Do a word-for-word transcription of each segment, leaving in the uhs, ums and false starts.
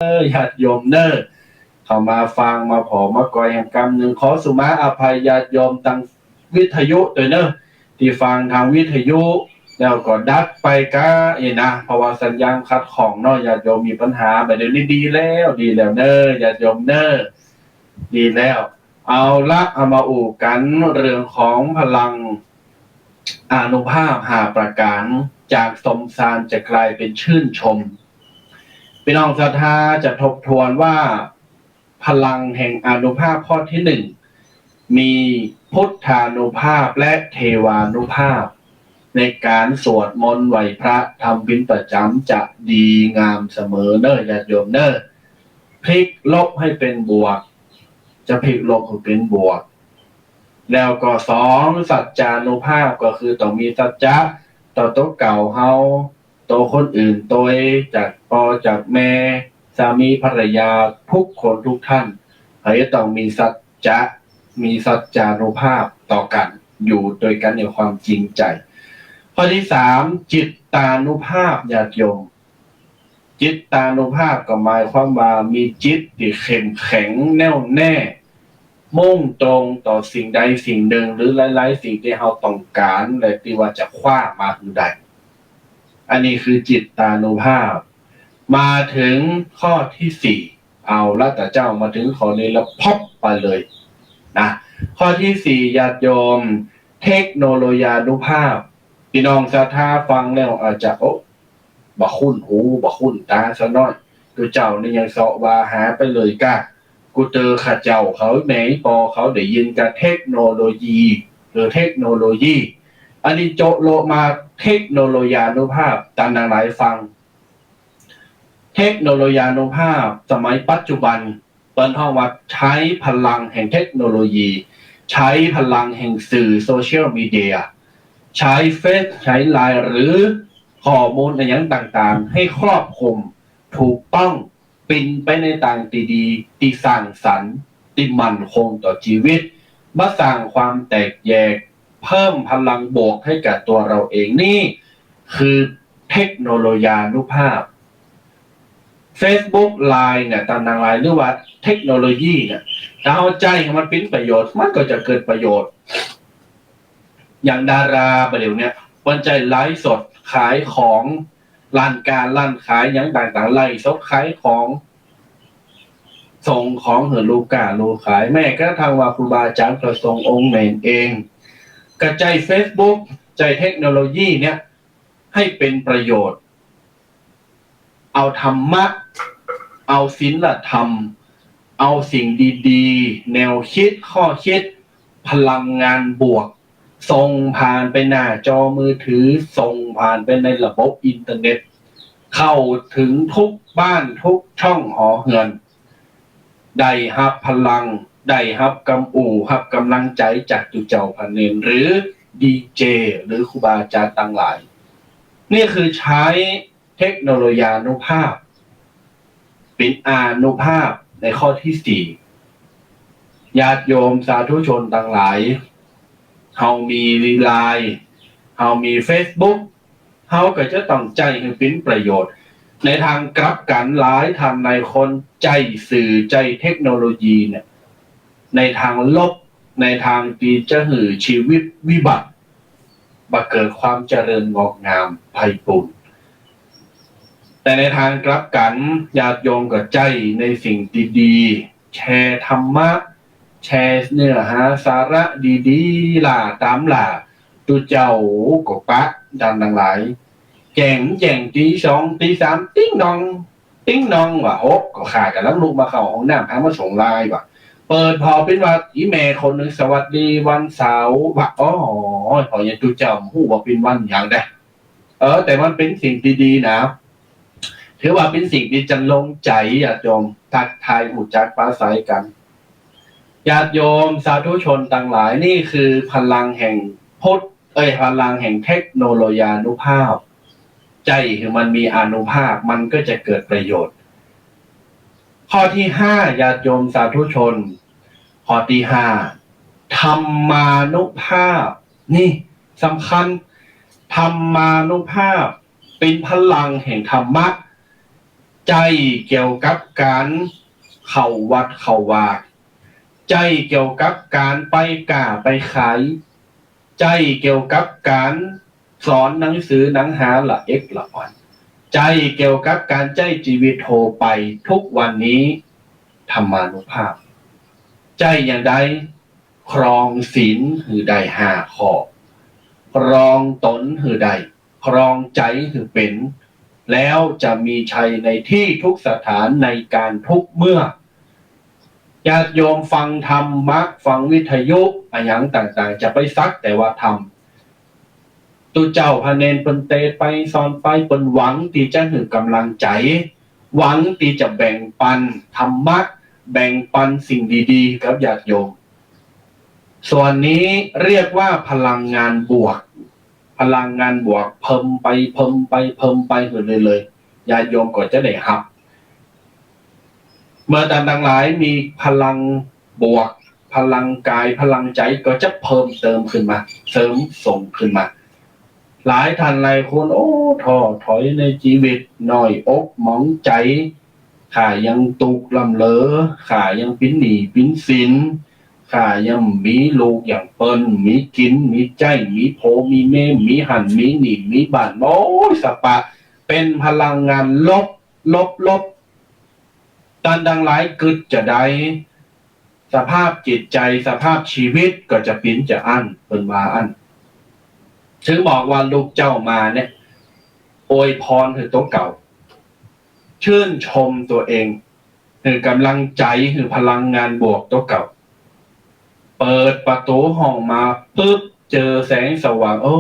อ ญาติโยมเน่อ เข้ามาฟังมาผ่อมากอยแหมกำนึ่ง ขอสุมาอภัยญาติโยมตางวิทยุตวยเน่อ ตี้ฟังตางวิทยุ แล้วก็ดัดไปก้าอี้นะ เพราะว่าสัญญาณขัดข้องเนาะ ญาติโยมมีปัญหา บ่าเดี่ยวนี้ดีแล้ว ดีแล้วเน่อ ญาติโยมเน่อ ดีแล้ว เอาละ เอามาอู้กั๋นเรื่องของพลังอานุภาพห้าประก๋าน จากสมสารจะกลายเป๋นชื่นชม ปี้น้องศรัทธาจะทบทวนว่า พลังแห่งอานุภาพข้อตี้นึ่ง มีพุทธานุภาพและเทวานุภาพ ในก๋านสวดมนต์ไหว้พระทำเป๋นประจ๋ำจะดีงามเสมอเน่อ ญาติโยมเน่อ พลิกลบให้เป๋นบวก จะพลิกลบให้เป๋นบวก แล้วก็สอง สัจจานุภาพ ก็คือต้องมีสัจจะต่อตั๋วเก่าเฮา ตั๋วคนอื่นตวย จากป้อจากแม่ สามีภรรยา ทุกคนทุกท่าน เฮาจะต้องมีสัจจะ มีสัจจานุภาพต่อกั๋น อยู่ตวยกั๋นในความจริงใจ๋ ข้อตี้สาม จิตตานุภาพ ญาติโยม จิตตานุภาพก็หมายความว่ามีจิตตี้เข้มแข็งแน่วแน่ มุ่งตรงต่อสิ่งใดสิ่งนึ่ง หรือหลายๆ สิ่งตี้เฮาต้องก๋าน และตี้ว่าจะคว้ามาหื้อได้ อันนี้คือจิตตานุภาพ มาเถิงข้อตี้สี่ เอาละ ตะเจ้ามาเถิงข้อนี้แล้ว พับไปเลยนะ ข้อตี้สี่ ญาติโยม เทคโนโลยานุภาพ ปี้น้องศรัทธาฟังแล้วอาจจะ โอ้ บ่คุ้นหู บ่คุ้นต๋าสักหน้อย ตุ๊เจ้านี่ยังเซาะว่าหาไปเลยก้า กูเจอข้าเจ้าเขา แม่ป้อเขาได้ยินก้าเทคโนโลยี หรือเทคโนโลยี อันนี้โจะโละมา เทคโนโลยานุภาพ ต้านตังหลายฟัง เทคโนโลยานุภาพสมัยปัจจุบัน เปิ้นฮ้องว่าใจ๊พลังแห่งเทคโนโลยี ใจ๊พลังแห่งสื่อโซเชียลมีเดีย ใจ๊เฟซ ใจ๊ไลน์ หรือข้อมูลอะหยังต่างๆ ให้ครอบคลุม ถูกต้อง เป๋นไปในตางตี้ดี ตี้สร้างสรรค์ ตี้มั่นคงต่อจีวิต บ่สร้างความแตกแยก เพิ่มพลังบวกให้แก่ตั๋วเฮาเอง นี่คือเทคโนโลยานุภาพ เฟซบุ๊ก ไลน์ เนี่ย ต้านตังหลาย หรือว่าเทคโนโลยีเนี่ย ถ้าเฮาใจ๊หื้อมันเป๋นประโยชน์ มันก็จะเกิดประโยชน์ อย่างดาราบ่าเดี่ยวนี้ เปิ้นใจ๊ไลฟ์สดขายของ ร้านก๊าร้านขายหยังต่างๆ ไลฟ์สดขายของ ส่งของหื้อลูกก๊าลูกขาย แม้กระทั่งว่าครูบาอาจ๋ารย์พระสงฆ์องค์แหนเอง ก็ใจ๊เฟซบุ๊ก ใจ๊เทคโนโลยีเนี่ย หื้อเป๋นประโยชน์ เอาธรรมะ เอาศีลธรรม เอาสิ่งดีๆ แนวคิด ข้อคิด พลังงานบวก ส่งผ่านไปหน้าจอมือถือ ส่งผ่านไปในระบบอินเทอร์เน็ต เข้าเถิงทุกบ้านทุกช่องหอเฮือน ได้ฮับพลัง ได้ฮับกำ อู้ ฮับก๋ำลังใจ๋จากตุ๊เจ้าพระเณร หรือดีเจ หรือครูบาอาจ๋ารย์ตังหลาย นี่คือใจ๊เทคโนโลยานุภาพ เป๋นอานุภาพในข้อตี้สี่ ญาติโยมสาธุชนตังหลาย เฮามีไลน์ เฮามีเฟซบุ๊ก เฮาก็จะต้องใจ๊หื้อเป๋นประโยชน์ ในตางกลับกั๋น หลายต้านหลายคนใจ๊สื่อ ใจ๊เทคโนโลยีเนี่ย ในตางลบ ในตางตี้จะหื้อชีวิตวิบัติ บ่เกิดความเจริญงอกงามไพบูลย์ แต่ในตางกลับกั๋น ญาติโยมก็ใจ๊ในสิ่งตี้ดี แชร์ธรรมะ แชร์เนื้อหาสาระดีๆ หล้าต๋ามหล้า ตุ๊เจ้าก็ปะ ต้านตังหลาย แจ้ง แจ้งตีสองตีสาม ติ๊งหน่อง ติ๊งหน่อง ว่า โห ก็ข้าก่ำลังลุกมาเข้าห้องน้ำ หามาส่งไลน์ ว่า เปิดผ่อเป๋นว่า อี่แม่คนนึ่ง สวัสดีวันเสาร์ ว่า อ๋อ ผ่อยังตุ๊เจ้าฮู้ว่าเป๋นวันหยังได้ เออ แต่มันเป๋นสิ่งตี้ดีนะ ถือว่าเป๋นสิ่งตี้จะลงใจ๋ ญาติโยม ทักทาย ฮู้จักปราศรัยกั๋น ญาติโยมสาธุชนตังหลาย นี่คือพลังแห่งพุทธ เอ้ย พลังแห่งเทคโนโลยานุภาพ ใจ๊หื้อมันมีอานุภาพ มันก็จะเกิดประโยชน์ ข้อตี้ห้า ญาติโยมสาธุชน ข้อตี้ห้า ธรรมานุภาพ นี่สำคัญ ธรรมานุภาพ เป๋นพลังแห่งธรรมะ ใจ้เกี่ยวกับก๋านเข้าวัดเข้าวา ใจ้เกี่ยวกับก๋านไปก้าไปขาย ใจ้เกี่ยวกับก๋านสอนหนังสือหนังหาละเอ็ดละอ่อน ใจ้เกี่ยวกับก๋านใจ๊จีวิตทั่วไปทุกวันนี้ ธรรมานุภาพ ใจ้อย่างใด ครองศีลหื้อได้ห้าข้อ ครองตนหื้อได้ ครองใจ๋หื้อเป๋น แล้วจะมีชัยในที่ทุกสถานในก๋านทุกเมื่อ ญาติโยมฟังธรรมะ ฟังวิทยุอะหยังต่างๆ จะไปสักแต่ว่าธรรม ตุ๊เจ้าพระเณรเปิ้นเตสน์ไปสอนไป เปิ้นหวังตี้จะหื้อก๋ำลังใจ๋ หวังตี้จะแบ่งปันธรรมะ แบ่งปันสิ่งดีๆ กับญาติโยม ส่วนนี้เรียกว่าพลังงานบวก พลังงานบวกเพิ่มไป เพิ่มไป เพิ่มไปหื้อเรื่อยๆ ญาติโยมก็จะได้ฮับ เมื่อต้านตังหลายมีพลังบวก พลังก๋าย พลังใจ๋ก็จะเพิ่มเติมขึ้นมา เสริมส่งขึ้นมา หลายต้านหลายคน โอ้ ท้อถอยในจีวิต น้อยอกหมองใจ๋ ข้ายังตุ๊กข์ล้ำเหลอ ข้ายังเป๋นหนี้เป๋นสิน ข้ายังมีลูกอย่างเปิ้น มีกิ๋น มีใจ๊ มีผัว มีเมีย มีหั้น มีนี่ มีบ้าน โอ้ย สะปะ เป๋นพลังงานลบ ลบ ลบ ต้านตังหลายกึ๊ดจะใด สภาพจิตใจ๋ สภาพจีวิตก็จะเป๋นจาอั้น เปิ้นว่าอั้น ถึงบอกว่าลูกเจ้ามาเนี่ย อวยพรหื้อตั๋วเก่า ชื่นชมตั๋วเอง หื้อก๋ำลังใจ๋ หื้อพลังงานบวกตั๋วเก่า เปิดประตู๋ห้องมาปุ๊บ เจอแสงสว่าง โอ้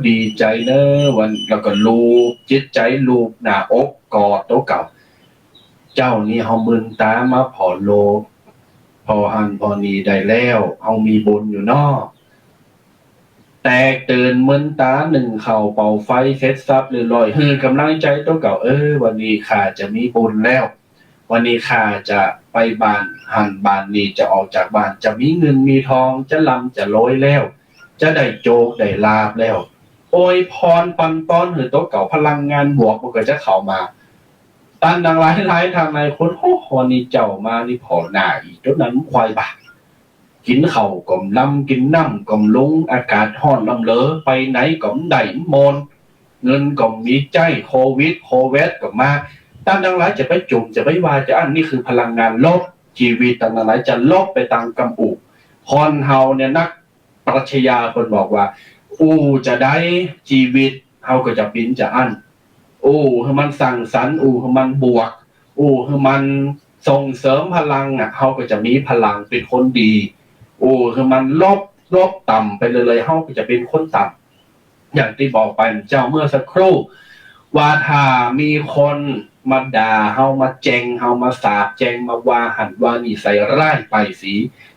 ดีใจ๋เนาะ วัน แล้วก็ลูบจิตใจ๋ ลูบหน้าอก กอดตั๋วเก่า เจ้านี่เฮามืนต๋ามาผ่อโลก ผ่อหั้นผ่อนี่ได้แล้ว เฮามีบุญอยู่เนาะ แตกตื่นมืนต๋านึ่งข้าวเป่าไฟเสร็จสับเรียบร้อย หื้อก๋ำลังใจ๋ตั๋วเก่า เออ วันนี้ข้าจะมีบุญแล้ว วันนี้ข้าจะไปบ้านหั้นบ้านนี่ จะออกจากบ้าน จะมีเงินมีทอง จะร่ำจะรวยแล้ว จะได้โจคได้ลาภแล้ว อวยพรปันปอนหื้อตั๋วเก่า พลังงานบวกมันก็จะเข้ามา ต้านตังหลาย หลายต้านหลายคน โอ้ วันนี้เจ้ามานี่ผ่อหน้าอี้ จนนั้นควายบ่า กิ๋นข้าวก็บ่ลำ กิ๋นน้ำก็บ่ลง อากาศฮ้อนล้ำเหลอ ไปไหนก็บ่ได้ม่วน เงินก็บ่มีใจ๊ โควิด โควิดก็มา ต้านตังหลายจะไปจุ่ม จะไปว่า จะอั้น นี่คือพลังงานลบ จีวิตต้านตังหลายจะลบไปตางกำอู้ คนเฮาเนี่ย นักปรัชญาเปิ้นบอกว่า อู้จาใด จีวิตเฮาก็จะเป๋นจาอั้น อู้หื้อมันสร้างสรรค์ อู้หื้อมันบวก อู้หื้อมันส่งเสริมพลังอะ เฮาก็จะมีพลังเป๋นคนดี อู้หื้อมันลบ ลบต่ำไปเลยๆ เฮาก็จะเป๋นคนต่ำ อย่างตี้บอกไปเจ้าเมื่อสักครู่ ว่าถ้ามีคนมาด่าเฮา มาแจ่งเฮา มาสาปแจ่ง มาว่าหั้นว่านี่ ใส่ร้ายป้ายสี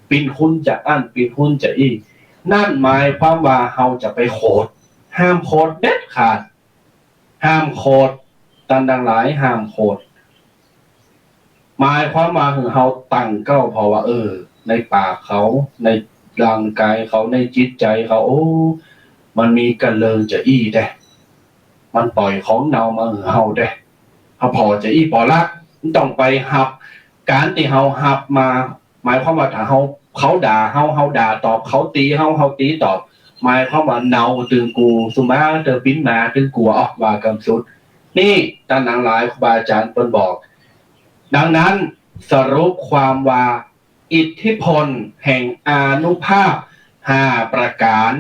เป๋นคนจาอั้น เป๋นคนจาอี้ นั่นหมายความว่าเฮาจะไปโขด ห้ามโขดเด็ดขาด ห้ามโขด ต้านตังหลายห้ามโขด หมายความว่าหื้อเฮาตั้งเก๊าผ่อว่า เออ ในปากเขา ในร่างก๋ายเขา ในจิตใจ๋เขา โอ้ มันมีก้าเริงจาอี้แต๊ มันป่อยของเน่ามาหื้อเฮาแต๊ เฮาผ่อจาอี้ผ่อละ บ่ต้องไปฮับ ก๋านตี้เฮาฮับมา หมายความว่าถ้าเฮา เขาด่าเฮา เฮาด่าตอบ เขาตี๋เฮา เฮาตี๋ตอบ หมายความว่าเน่าตึงกู สุมาเตอร์ปิ้นมาตึงกั๋ว อ๊อ ว่ากำสุด นี่ต้านตังหลายครูบาอาจ๋ารย์เปิ้นบอก ดังนั้นสรุปความว่า อิทธิพลแห่งอานุภาพห้าประก๋าน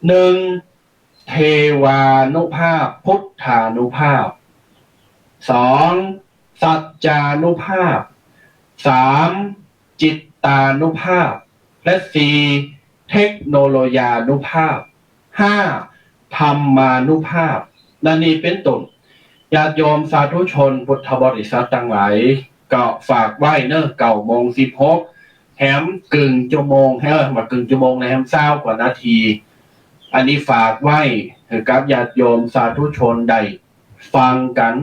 หนึ่ง เทวานุภาพ พุทธานุภาพ สอง สัจจานุภาพ สาม จิตตานุภาพ และสี่ เทคโนโลยานุภาพ ห้า ธรรมานุภาพ ดังนี้เป๋นต้น ญาติโยมสาธุชนพุทธบริษัทตังหลาย ก็ฝากไว้เนาะ เก้าโมงสิบหก แหมกึ่งชั่วโมง เอ้อ บ่ากึ่งชั่วโมงนะ แหมซาวกว่านาที อันนี้ฝากไว้หื้อกับญาติโยมสาธุชนได้ฟังกั๋น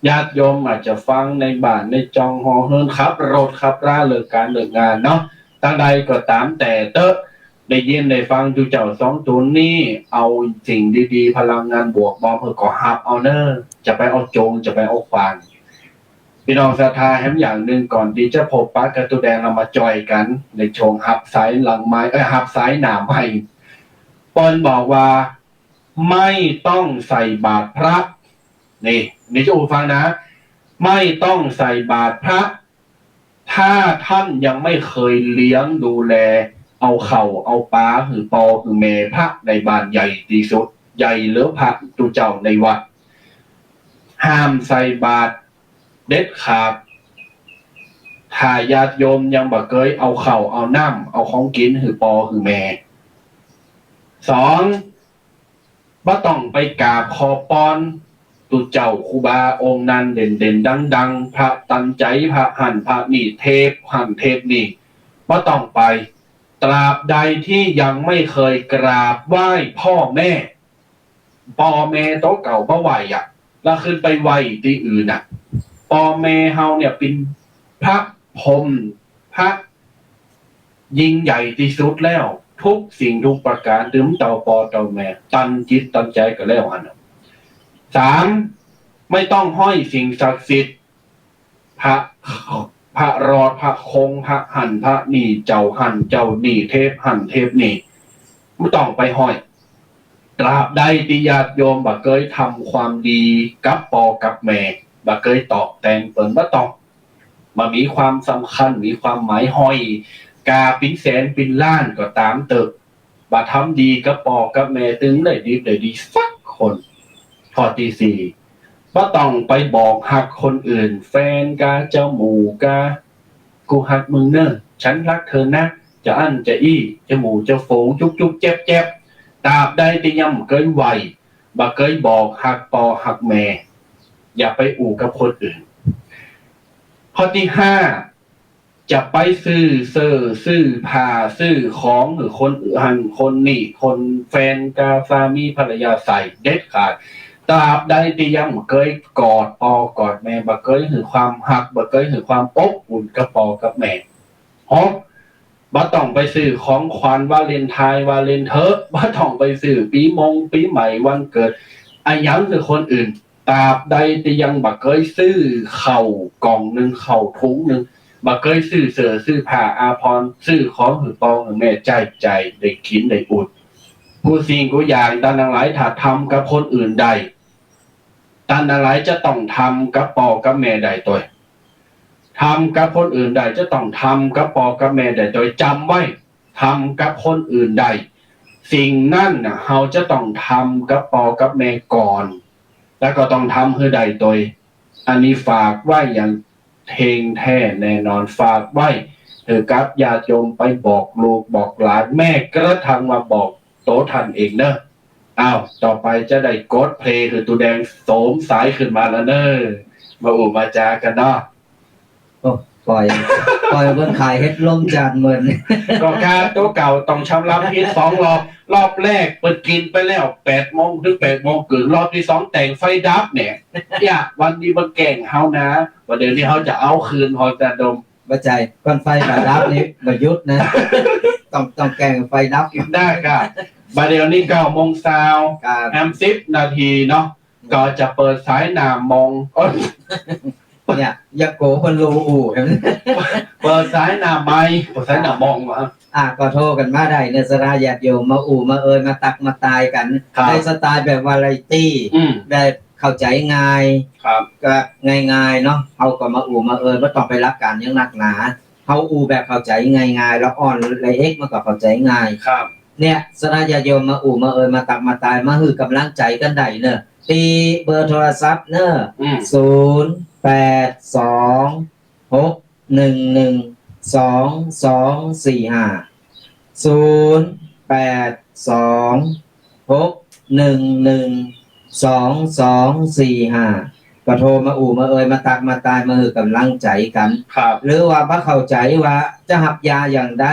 ญาติโยมอาจจะฟังในบ้านในจ่องหอเฮือน ขับรถขับรา เลิกก๋านเลิกงานเนาะ ตังใดก็ต๋ามแต่เต๊อะ ได้ยินได้ฟังตุ๊เจ้าสองต๋นนี้ เอาสิ่งดีๆ พลังงานบวกมอบหื้อก็ฮับเอาเนาะ จะไปเอาโจ๋ง จะไปเอาขว้าง ปี้น้องศรัทธาแหมอย่างนึ่ง ก่อนตี้จะพบปะกับตุ๊แดง เฮามาจ่อยกั๋นในช่วงฮับสายหลังไมค์ เอ้ย ฮับสายหน้าไมค์ เปิ้นบอกว่า ไม่ต้องใส่บาตรพระ นี่ นี่จะอู้ฟังนะ ไม่ต้องใส่บาตรพระ ถ้าท่านยังไม่เคยเลี้ยงดูแล เอาข้าวเอาป๋าหื้อป้อหื้อแม่พระในบ้านใหญ่ตี้สุด ใหญ่เหลือพระตุ๊เจ้าในวัด ห้ามใส่บาตรเด็ดขาด ถ้าญาติโยมยังบ่เกยเอาข้าวเอาน้ำ เอาของกิ๋นหื้อป้อหื้อแม่ สอง บ่ต้องไปกราบขอปอนตุ๊เจ้าครูบาองค์นั้นเด่นๆ ดังๆ พระตันใจ๋ พระหั้นพระนี่ เทพหั้นเทพนี่ บ่ต้องไป ตราบใดที่ยังไม่เคยกราบไหว้พ่อแม่ ป้อแม่ตั๋วเก่าบ่ไหว้อะ แล้วขึ้นไปไหว้ตี้อื่นน่ะ ป้อแม่เฮาเนี่ยเป๋นพระพรหม พระยิ่งใหญ่ตี้สุดแล้ว ทุกสิ่งทุกประก๋าน ตึงเต้าป้อเต้าแม่ ตันจิตตันใจ๋ก็แล้วหั้นน่ะ สาม ไม่ต้องห้อยสิ่งศักดิ์สิทธิ์ พระ พระรอด พระคง พระหั้นพระนี่ เจ้าหั้นเจ้านี่ เทพหั้นเทพนี่ บ่ต้องไปห้อย ตราบใดตี้ญาติโยมบ่เกยทำความดีกับป้อกับแม่ บ่เกยตอบแตนเปิ้น บ่ต้อง บ่มีความสำคัญ มีความหมาย ห้อยก้าเป๋นแสนเป๋นล้านก็ต๋ามเต๊อะ บ่ทำดีกับป้อกับแม่ ตึงได้ดิบได้ดีสักคน ข้อตี้สี่ บ่ต้องไปบอกฮักคนอื่น แฟนกา เจ้าหมู่กา กูฮักมึงเน่อ ฉันรักเธอนะ จะอั้นจะอี้ จะหมู่จะฝูง จุ๊บจุ๊บแจ๊บแจ๊บ ตราบใดตี้ยังบ่เกยไหว้ บ่เกยบอกฮักป้อฮักแม่ อย่าไปอู้กับคนอื่น ข้อตี้ห้า จะไปซื้อเสื้อ ซื้อผ้า ซื้อของหื้อคนอื่น หั้นคนนี่ คนแฟนกา สามีภรรยาใส่ เด็ดขาด ตราบใดตี้ยังบ่เกยกอดป้อกอดแม่ บ่เกยหื้อความฮัก บ่เกยหื้อความอบอุ่นกับป้อกับแม่ หก บ่ต้องไปซื้อของขวัญวาเลนไทน์ วาเลนเทิด บ่ต้องไปซื้อปี๋มงปี๋ใหม่ วันเกิด อะหยังหื้อคนอื่น ตราบใดตี้ยังบ่เกยซื้อข้าวก่องนึ่ง ข้าวถุงนึ่ง บ่เกยซื้อเสื้อ ซื้อผ้าอาภรณ์ ซื้อของหื้อป้อหื้อแม่ใจ๊ใจ๊ ได้กิ๋นได้อุ่น กู้สิ่งกู้อย่าง ต้านตังหลาย ถ้าทำกับคนอื่นได้ ต้านตังหลายจะต้องทำกับป้อกับแม่ได้ตวย ทำกับคนอื่นได้ จะต้องทำกับป้อกับแม่ได้ตวย จ๋ำไว้ ทำกับคนอื่นได้ สิ่งนั้นน่ะ เฮาจะต้องทำกับป้อกับแม่ก่อน แล้วก็ต้องทำหื้อได้ตวย อันนี้ฝากไว้อย่างเท่งแท้แน่นอน ฝากไว้หื้อกับญาติโยม ไปบอกลูกบอกหลาน แม้กระทั่งว่าบอกโตท่านเองเน่อ อ้าว ต่อไปจะได้กดเพลย์หื้อตุ๊แดงโสมสายขึ้นมาแล้วเน่อ มาอู้มาจ๋ากั๋นเนาะ โอ้ ปล่อย ปล่อยเปิ้นขายเห็ดลมจานเมิน ก็กาตั๋วเก่าต้องชำระผิดสองรอบ รอบแรกเปิ้นกิ๋นไปแล้ว แปดโมง เถิงแปดโมงเกิ่ง รอบตี้สองแต่งไฟดับเนี่ย เนี่ย วันนี้มันแกล้งเฮานะ บ่าเดี๋ยวนี้เฮาจะเอาคืน เฮาจะดม บ่ใจ้ ก่อนไฟบ่ดับนี่บ่หยุดนะ ต้อง ต้องแกล้งไฟดับ ได้ครับ บ่าเดี๋ยวนี้เก้าโมงซาว ครับ แหมสิบนาทีเนาะ ก็จะเปิดสายหน้ามอง เอ้ย เนี่ย อย่าโกเปิ้นฮู้ เปิดสายหน้าไมค์ เปิดสายหน้ามองวะ อ่ะ ก็โทรกั๋นมาได้เน่อ ศรัทธาญาติโยม มาอู้มาเอ่ย มาตักมาตายกั๋น ครับ ในสไตล์แบบวาไรตี้ อืม แบบเข้าใจ๋ง่าย ครับ ก็ง่ายๆ เนาะ เฮาก็มาอู้มาเอ่ย บ่ต้องไปหลักก๋านหยังนักหนา เฮาอู้แบบเข้าใจ๋ง่ายๆ ละอ่อนละเอ็ด มันก็เข้าใจ๋ง่าย ครับ เนี่ย ศรัทธาญาติโยม มาอู้มาเอ่ย มาตักมาตาย มาหื้อก๋ำลังใจ๋กั๋นได้เน่อ ตี้เบอร์โทรศัพท์เน่อ อืม ศูนย์แปดสองหกหนึ่งหนึ่งสองสองสี่ห้า ศูนย์แปดสองหกหนึ่งหนึ่งสองสองสี่ห้า ก็โทรมาอู้มาเอ่ย มาตักมาตาย มาหื้อก๋ำลังใจ๋กั๋น ครับ หรือว่าบ่เข้าใจ๋ว่าจะฮับยาอย่างใด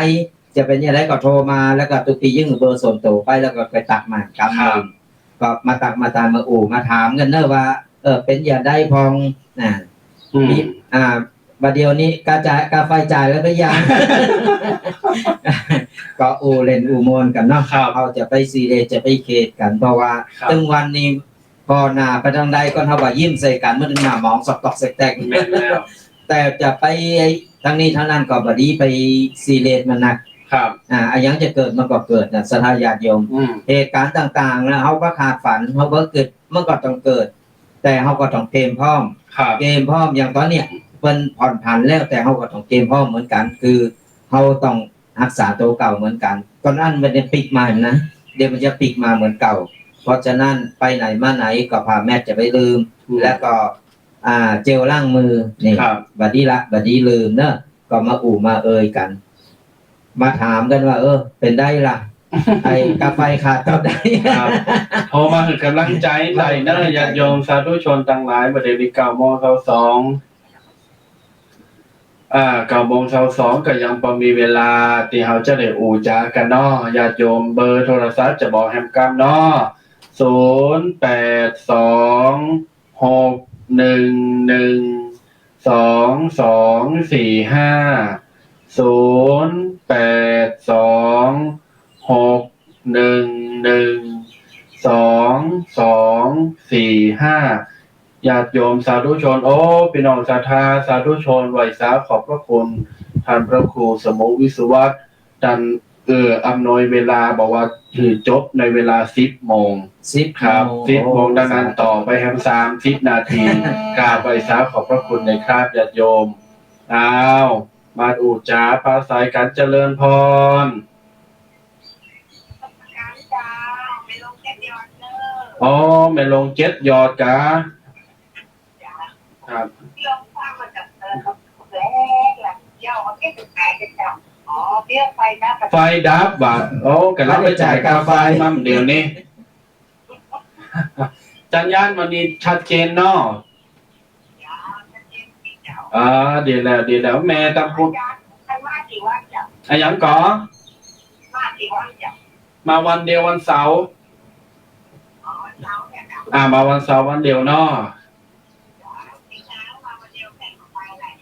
จะเป๋นอย่างใดก็โทรมา แล้วก็ตุ๊ปี้ยื่นเบอร์ส่วนตั๋วไป แล้วก็ไปตักมากั๋น ครับ ก็มาตักมาตาย มาอู้มาถามกั๋นเน่อว่า เออ เป๋นอย่างใดพ่อง อ่า อืม มี อ่า บ่าเดี่ยวนี้กาจ่าย กาไฟจ่ายแล้วหรือยัง ก็อู้เล่นอู้ม่วนกั๋นเนาะ ครับ เฮาจะไปซีเรียส จะไปเครียดกั๋น เพราะว่า ครับ ตึงวันนี้ ผ่อหน้าไปตางใดก็เฮาบ่ายิ้มใส่กั๋น มันหน้าหมองซอกตอกแซกแตก แม่นแล้ว แต่จะไปตางนี้ตางนั้นก็บ่ดีไปซีเรียสมันนัก ครับ อ่า อะหยังจะเกิดมันก็เกิดน่ะ ศรัทธาญาติโยม อืม เหตุก๋ารณ์ต่างๆ นะ เฮาบ่คาดฝัน เฮาบ่กึ๊ด มันก็ต้องเกิด แต่เฮาก็ต้องเตรียมพร้อม ครับ เตรียมพร้อม อย่างต๋อนเนี้ย เปิ้นผ่อนผันแล้ว แต่เฮาก็ต้องเตรียมพร้อมเหมือนกั๋น คือเฮาต้อง ฮักษาตั๋วเก่าเหมือนกั๋น ก่อนอั้นมันจะปิ๊กมาหั้นนะ เดี๋ยวมันจะปิ๊กมาเหมือนเก่า เพราะฉะนั้นไปไหนมาไหนก็ผ้าแมสก์จะไปลืม อืม แล้วก็ อ่า เจลล้างมือ นี่ ครับ บ่ดีละ บ่ดีลืมเนาะ ก็มาอู้มาเอ่ยกั๋น มาถามกั๋นว่า เออ เป๋นใดล่ะ ไอ้กาไฟขาดเต้าใด ครับ โทรมาหื้อก๋ำลังใจ๋ได้เนาะ ญาติโยมสาธุชนตังหลาย บ่าเดี่ยวนี้เก้าโมงซาวสอง อ่า เก้าโมงซาวสอง ก็ยังปอมีเวลาตี้เฮาจะได้อู้จ๋ากั๋นเนาะ ญาติโยม เบอร์โทรศัพท์จะบอกแหมกำเนาะ ศูนย์แปดสอง หกหนึ่งหนึ่ง สองสองสี่ห้า ศูนย์แปดสอง หกหนึ่งหนึ่ง สองสองสี่ห้า ญาติโยมสาธุชน โอ้ ปี้น้องศรัทธาสาธุชน ไหว้สาขอบพระคุณต้านพระครูสมุห์ วิสุวัฒน์ ต้าน เอ่อ อำนวยเวลา บอกว่าหื้อจบในเวลาสิบโมง สิบ ครับ โมง สิบโมง โอ้ ดังนั้น สาธุ ต่อไปแหมสามสิบนาที กราบไหว้สาขอบพระคุณนะครับ ญาติโยม อ้าว มาอู้จ๋าปราศรัยกั๋น เจริญพร อ๋อ แม่โรงเจ็ดยอดกา ครับ ไฟดับว่ะ โอ้ ก็เลยไปจ่ายค่าไฟมาเดี๋ยวนี้ สัญญาณวันนี้ชัดเจนเนาะ อ่า ดีแล้ว ดีแล้ว แม่ตำบล อะหยังก่อ มาวันเดียววันเสาร์ อ่า มาวันเสาร์วันเดียวเนาะ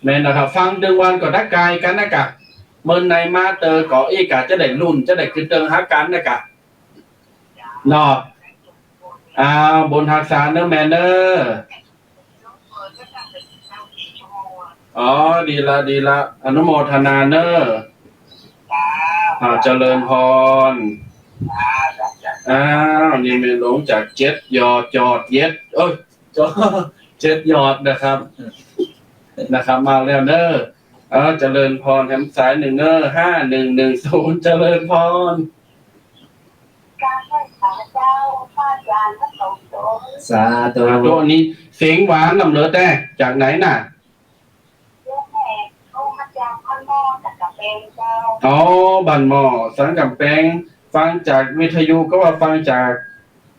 แม่นนะครับ ฟังตึงวันก็ได้กายกั๋นนะกะ เมินไหนมาเตอก็อี้กะจะได้ลุ้น จะได้กึ๊ดเติงหากั๋นนะกะ เนาะ อ่า บุญฮักษาเน้อแม่เน้อ อ๋อ ดีละ ดีละ อนุโมทนาเน้อ อ่า เจริญพร อ้าว นี่แม่โรงจากเจ็ดยอด ยอดเย็ด เอ้ย เจ็ดยอดนะครับ นะครับ มาแล้วเน้อ เออ เจริญพร แถมสายหนึ่งเน้อ ห้าหนึ่งหนึ่งศูนย์ เจริญพร สาธุ สาธุ อันนี้เสียงหวานนำเหลือแต่ จากไหนน่ะ อ๋อ บ้านหม้อ สันก๋ำแปง ฟังจากวิทยุก็ว่าฟังจาก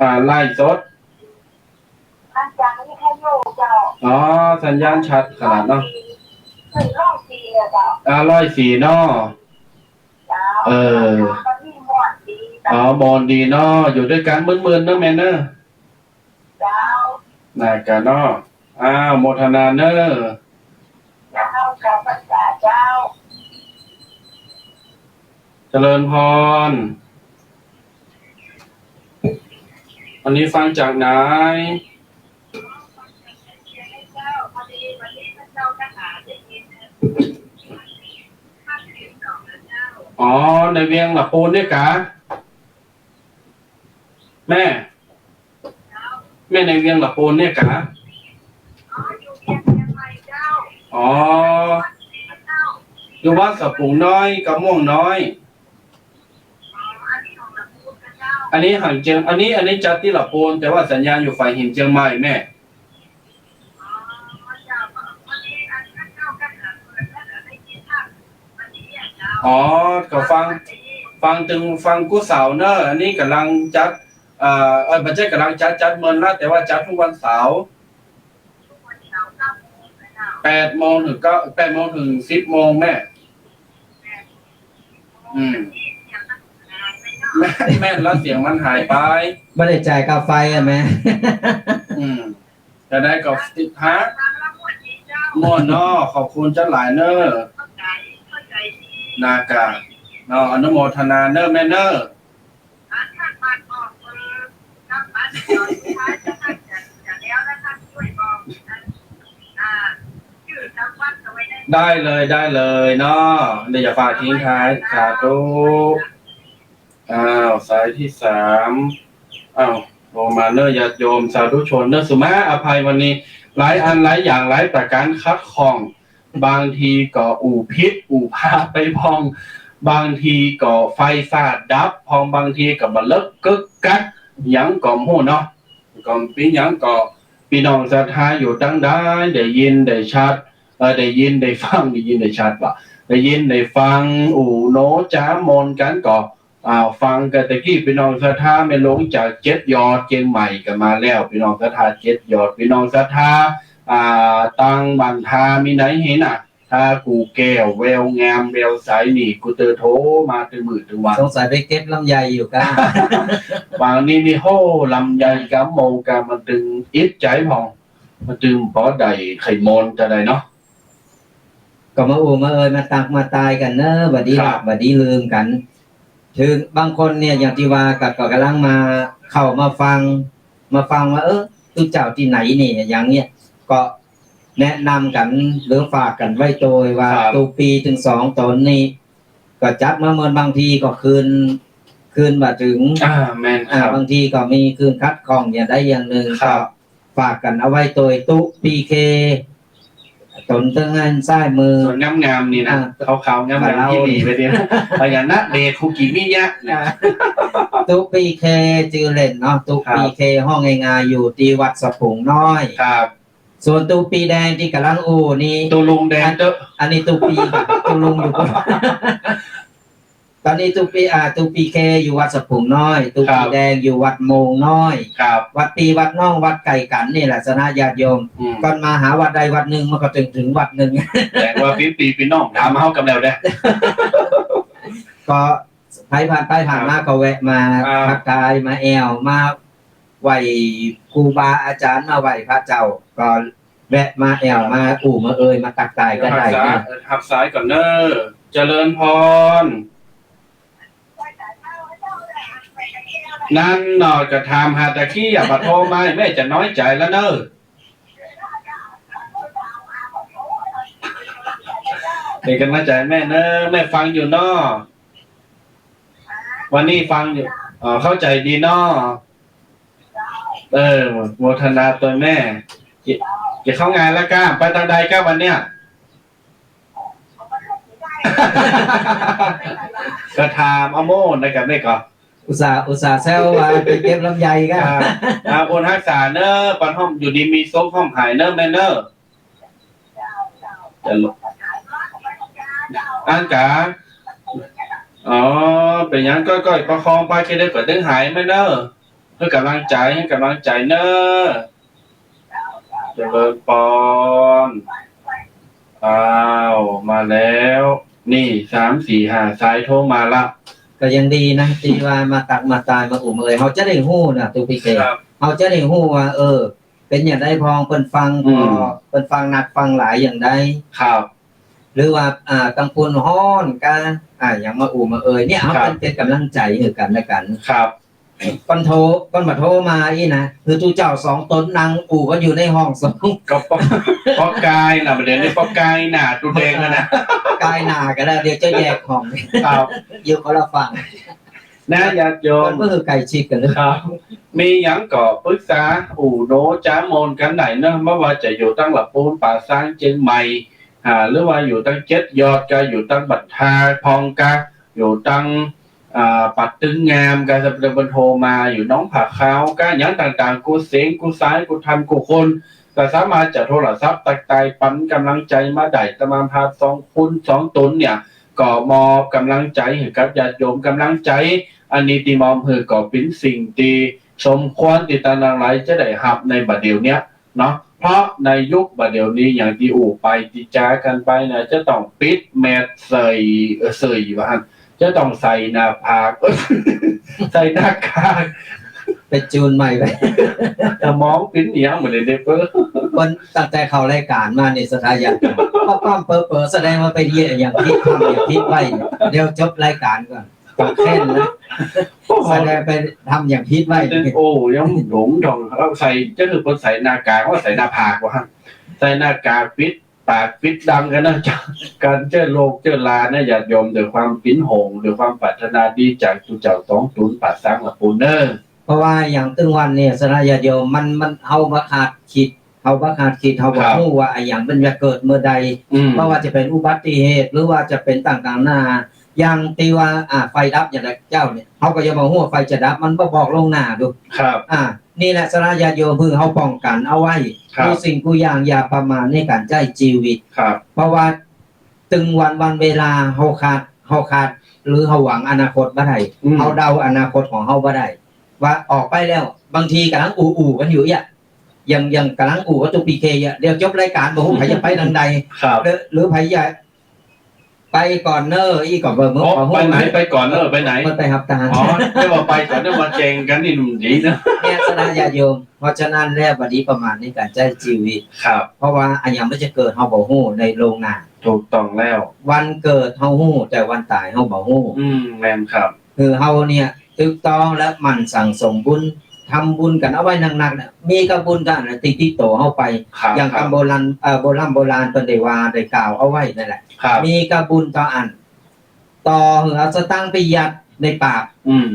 อ่า ไลฟ์สด ฟังจากวิทยุเจ้า อ๋อ สัญญาณชัดขนาดเนาะ ร้อยสี่อะเจ้า อ่า ร้อยสี่เนาะ เจ้า เออ ตอนนี้ม่วนดี อ๋อ ม่วนดีเนาะ อยู่ด้วยกันม่วนๆ เนาะแม่เนาะ เจ้า น่าจะเนาะ อ้าว โมทนาเน้อ เจ้า เจ้า เจริญพร อันนี้ฟังจากไหน อ๋อ ในเวียงหละปูนเนี่ยกะ แม่ แม่ในเวียงหละปูนเนี่ยกะ อ๋อ อยู่วัดสะปูงน้อย กะม่วงน้อย อันนี้ห่างเจียง อันนี้ อันนี้จัดตี้หละปูน แต่ว่าสัญญาณอยู่ฝ่ายหินเจียงใหม่แม่ อ๋อ ก็ฟัง ฟังตึง ฟังกู้เสาร์เนอะ อันนี้ก่ำลังจัด เอ่อ เอ่อ บ่ใจ้ก่ำลังจัด จัดเมินละ แต่ว่าจัดกู้วันเสาร์ แปดโมงเถิงเก้า แปดโมงเถิงสิบโมงแม่ อืม แม่น แม่นละ เสียงมันหายไป บ่ได้จ่ายค่าไฟอะแม่ อืม จะได้ก็ติดฮะ ม่วนเนาะ ขอบคุณเจ้าหลายเน้อ นากะ เนาะ อนุโมทนาเน้อแม่เน้อ อ๋อ ท่านบ้านออกเบอร์ ท่านบ้านออกสุดท้าย ท่านจะ ได้เลย ได้เลยเนาะ เดี๋ยวจะฝากทิ้งท้าย สาธุ อ้าว สายที่สาม อ้าว โทรมาเน้อ ญาติโยม สาธุชนเน้อ สุมาอภัย วันนี้หลายอันหลายอย่างหลายประการขัดข้อง บางทีก็อู้ผิดอู้พลาดไปพ่อง บางทีก็ไฟฟ้าดับพ่อง บางทีก็บ่เลิกกึกกัก หยังก็บ่ฮู้เนาะ ก็เป๋นหยังก็ ปี้น้องศรัทธาอยู่ตังใด ได้ยินได้ชัด เอ่อ ได้ยินได้ฟัง ได้ยินได้ชัดบ่ ได้ยินได้ฟัง อู้โนจ๋ามนกั๋นก็ อ่า ฟังกั๋น ตะกี้ปี้น้องศรัทธาแม่หลวงจากเจ็ดยอดเจียงใหม่ก็มาแล้ว ปี้น้องศรัทธาเจ็ดยอด ปี้น้องศรัทธา อ่า ตางบ้านทามีไหนเหียน่ะ ทากู่แก้ว แววงาม แววใส นี่ กูเตอโทรมาตึงมื้อตึงวัน สงสัยไปเก็บลำไยอยู่ก้า วันนี้นี่ โฮ้ ลำไยก๋า เมากา มันตึงอิดใจ๋พ่อง มันตึงปอได้ใค่มนจะได้เนาะ ก็มาอู้มาเอ่ยมาตักมาตายกั๋นเน้อ บ่ดี ครับ บ่ดีลืมกั๋น เถิงบางคนเนี่ย อย่างตี้ว่าก็ ก็ก่ำลังมา เข้ามาฟัง มาฟังว่า เออ ตุ๊เจ้าตี้ไหนนี่ อย่างเนี้ย ก็แนะนำกั๋น หรือฝากกั๋นไว้โตยว่า ครับ ตุ๊ปี๋ตึงสองต๋นนี่ ก็จัดมาเมิน บางทีก็คืน คืนบ่เถิง อ่า แม่นครับ อ่า บางทีก็มีคืนขัดข้องอย่างใดอย่างนึ่ง ครับ ก็ฝากกั๋นเอาไว้โตยตุ๊ปีเค ต๋นตึงอันซ้ายมือ ต๋นงามๆ นี่นะ อ่า ขาวๆ งามๆ บ่าเล่า ตี้มีไว้ดีนะ พญานาคเดชคุกิมิยะนะ อ่า ตุ๊ปีเคจื้อเล่นเนาะ ตุ๊ปีเค ครับ ฮ้องง่ายๆ อยู่ตี้วัดสะพุงน้อย ครับ ส่วนตุ๊ปีแดงตี้ก่ำลังอู้นี่ ตุ๊ลุงแดงเต๊อะ อันนี้ตุ๊ปี ตุ๊ลุงอยู่ ต๋อนนี้ตุ๊ปี อ่า ตุ๊ปีเคอยู่วัดสะพุงน้อย ตุ๊ปี ครับ แดงอยู่วัดโมงน้อย ครับ วัดปี้วัดน้องวัดใก้กั๋นนี่แหละ สนะญาติโยม อืม ก่อนมาหาวัดใดวัดนึ่ง มันก็ตึงเถิงวัดนึ่ง แสดงว่าปี้ปี้ปี้น้องถามเฮากั๋นแล้วเด้อ ก็ใผผ่านไปผ่านมา ครับ ก็แวะมา ครับ ทักทาย มาแอ่ว มา ไหว้ครูบาอาจ๋ารย์ มาไหว้พระเจ้า ก็แวะมาแอ่ว ครับ มาอู้มาเอ่ยมาตักตายกั๋นได้นะ ฮับสาย ฮับสายก่อนเน้อ เจริญพร นั่นเนาะ จะถามหาตะกี้ อย่ามาโทรมา แม่จะน้อยใจ๋แล้วเน้อ เป๋นก๋ำลังใจ๋แม่เน้อ แม่ฟังอยู่เนาะ วันนี้ฟังอยู่ อ๋อ เข้าใจ๋ดีเนาะ เออ โมทนาตวยแม่ จะ จะเข้างานแล้วก้า ไปตางใดก้าวันเนี้ย ก็ถามเอาโม่นะครับ แม่ก็ อุตส่าห์ อุตส่าห์แซวว่าไปเก็บลำไยก้า อ่า อ่า บุญฮักษาเน้อ ปันฮ้อมอยู่ดีมีสุข ฮ้อมหายเน้อแม่เน้อ จะลง อันกา อ๋อ เป๋นหยัง ก้อยๆ ประคองไป แค่เดียวก็ตึงหายแม่เน้อ หื้อกำลังใจ๋ หื้อกำลังใจ๋เน้อ เจริญปอน อ้าว มาแล้ว นี่ สาม สี่ ห้า สายโทรมาละ ก็ยังดีนะ ตี้ว่ามาตักมาตายมาอู้มาเอ่ย เฮาจะได้ฮู้นะ ตุ๊ปีเค ครับ เฮาจะได้ฮู้ว่า เออ เป๋นอย่างใดพ่อง เปิ้นฟัง อืม ก็ เปิ้นฟังนักฟังหลายอย่างใด ครับ หรือว่า อ่า ตังปุ้นฮ้อนก้า อ่า อย่างมาอู้มาเอ่ยเนี่ย เฮา ครับ เป๋น เป๋นก๋ำลังใจ๋หื้อกั๋นและกั๋น ครับ ก่อนโทร ก่อนบ่าโทรมาอี้นะ คือตุ๊เจ้าสองต๋นนั่งอู้กั๋นอยู่ในห้องสอง ก็ปอก ปอกกายน่ะ บ่าเดี่ยวนี้ปอกกายหน้าตุ๊แดงแล้วนะ กายหน้ากั๋นแล้ว เดี๋ยวจะแยกห้อง ครับ อยู่คนละฝั่ง นะ ญาติโยม มันก็คือใก้ชิดกั๋นเลย ครับ มีหยังก็ปรึกษา อู้โนจ๋ามนกั๋นได้เนาะ บ่ว่าจะอยู่ตังละปูน ป่าซาง เจียงใหม่ อ่า หรือว่าอยู่ตังเจ็ดยอดก้า อยู่ตังบ้านทาพ่องก้า อยู่ตัง อ่า ป่าตึงงามก้า สำหรับเปิ้นโทรมา อยู่หนองผาขาวก้า หยังต่างๆ กู้เสียง กู้สาย กู้ท่าน กู้คน ก็สามารถจะโทรศัพท์ตักตายปันก๋ำลังใจ๋มาได้ ตะมานพาสองคน สองต๋นเนี่ย ก็มอบก๋ำลังใจ๋หื้อกับญาติโยม ก๋ำลังใจ๋อันนี้ตี้มอบหื้อก็เป๋นสิ่งตี้สมควรตี้ต้านตังหลายจะได้ฮับในบ่าเดี่ยวเนี้ยเนาะ เพราะในยุคบ่าเดี่ยวนี้อย่างตี้อู้ไปตี้จ๋ากั๋นไปนะ จะต้องปิดแมส ใส่ เอ่อ ใส่ ว่าหั่น จะต้องใส่หน้าผาก ใส่หน้ากาก ไปจูนใหม่ไป สมองปิ้นเหียงเหมือนเด็กเปิ้ล คนตั้งแต่เข้ารายก๋านมานี่ สถานะ ก็ความเป๋อๆ แสดงว่าไปเยียะอย่างผิดคำอย่างผิดไว้ เดี๋ยวจบรายก๋านก่อน ปากแข้งนะ โอ้โห แสดงไปทำอย่างผิดไว้ โอ้ ยังหลงดอง เอาใส่ จะคือคนใส่หน้ากาก ว่าใส่หน้าผากวะ ใส่หน้ากากปิดปากปิดดังกั๋นนะ กั๋นเจื้อโรคเจื้อรานะ ญาติโยม ด้วยความป๋นห่วง ด้วยความปรารถนาดีจากตุ๊เจ้าต๋องตูนป๋าสังละปูนเน่อ เพราะว่าอย่างตึงวันเนี่ย ศรัทธาญาติโยม มัน มัน เฮาบ่คาดคิด เฮาบ่คาดคิด เฮาบ่ ครับ ฮู้ว่าอะหยังมันจะเกิดเมื่อใด อืม บ่ว่าจะเป๋นอุบัติเหตุ หรือว่าจะเป๋นต่างๆ นานา อย่างตี้ว่า อ่า ไฟดับอย่างใดเจ้าเนี่ย เฮาก็ยังบ่ฮู้ว่าไฟจะดับ มันบ่บอกล่วงหน้าดู ครับ อ่า นี่แหละ ศรัทธาญาติโยม คือเฮาป้องกั๋นเอาไว้ ครับ กู้สิ่งกู้อย่าง อย่าประมาทในก๋านใจ๊จีวิต ครับ เพราะว่า ตึงวัน วันเวลา เฮาคาด เฮาคาด หรือเฮาหวังอนาคตบ่ได้ อืม เฮาเดาอนาคตของเฮาบ่ได้ ว่าออกไปแล้ว บางทีก่ำลังอู้ๆ กั๋นอยู่เนี่ย อย่าง อย่างก่ำลังอู้กับตุ๊กปีเคเนี่ย เดี๋ยวจบรายก๋าน บ่ฮู้ใผจะไปตางใด ครับ หรือ หรือใผจะไปก่อนเน่อ อี้ก่อนเบิ่ง โอ้ บ่ฮู้ ไปไหน ไปก่อนเน่อ ไปไหน มันไปฮับตา อ๋อ เรียกว่าไปก่อนเน่อ มาแจ้งกั๋นนี่หนุ่มดีนะ เนี่ย ศรัทธาญาติโยม เพราะฉะนั้นแล้ว บ่ดีประมาทในก๋านใจ๊จีวิต ครับ เพราะว่าอะหยังมันจะเกิด เฮาบ่ฮู้ในล่วงหน้า ถูกต้องแล้ว วันเกิดเฮาฮู้ แต่วันต๋ายเฮาบ่ฮู้ อืม แม่นครับ คือเฮาเนี่ย ถูกต้องและหมั่นสั่งสมบุญ ทำบุญกั๋นเอาไว้หนักๆ เนี่ย มีก้าบุญก้าอันนะ ติดๆ ตั๋วเฮาไป ครับ อย่าง ครับ กำโบราณ เอ่อ โบร่ำโบราณเปิ้นได้ว่า ได้กล่าวเอาไว้นั่นแหละ ครับ มีก้าบุญก้าอัน ต่อหื้อเอาสตางค์ไปยัดในปาก อืม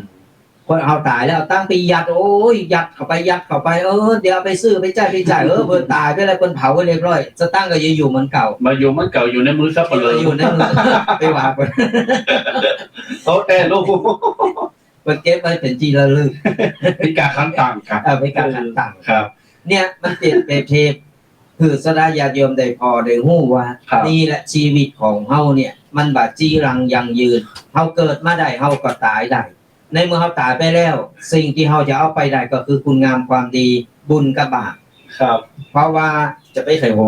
คนเฮาต๋ายแล้ว เอาตังค์ไปยัด โอ้ย ยัดเข้าไป ยัดเข้าไป เออ เดี๋ยวเอาไปซื้อ ไปใจ๊ ไปใจ๊ เออ เปิ้นต๋ายไปแล้ว เปิ้นเผาไว้เรียบร้อย สตางค์ก็ยังอยู่เหมือนเก่า มาอยู่เหมือนเก่า อยู่ในมือสัปเหร่อ อยู่ในมือ ไปว่าเปิ้น โต๊ะแต้ลูก เปิ้นเก็บไว้เป๋นตี้ระลึก เป๋นก๋านขันตังค์ครับ เออ เป๋นก๋านขันตังค์ ครับ เนี่ย มันเป๋นประเพณี คือศรัทธาญาติโยมได้ผ่อได้ฮู้ว่า ครับ นี่แหละจีวิตของเฮาเนี่ย มันบ่จีรังยั่งยืน เฮาเกิดมาได้ เฮาก็ต๋ายได้ ในเมื่อเฮาต๋ายไปแล้ว สิ่งตี้เฮาจะเอาไปได้ก็คือคุณงามความดี บุญกับบาป ครับ เพราะว่าจะไปไขโห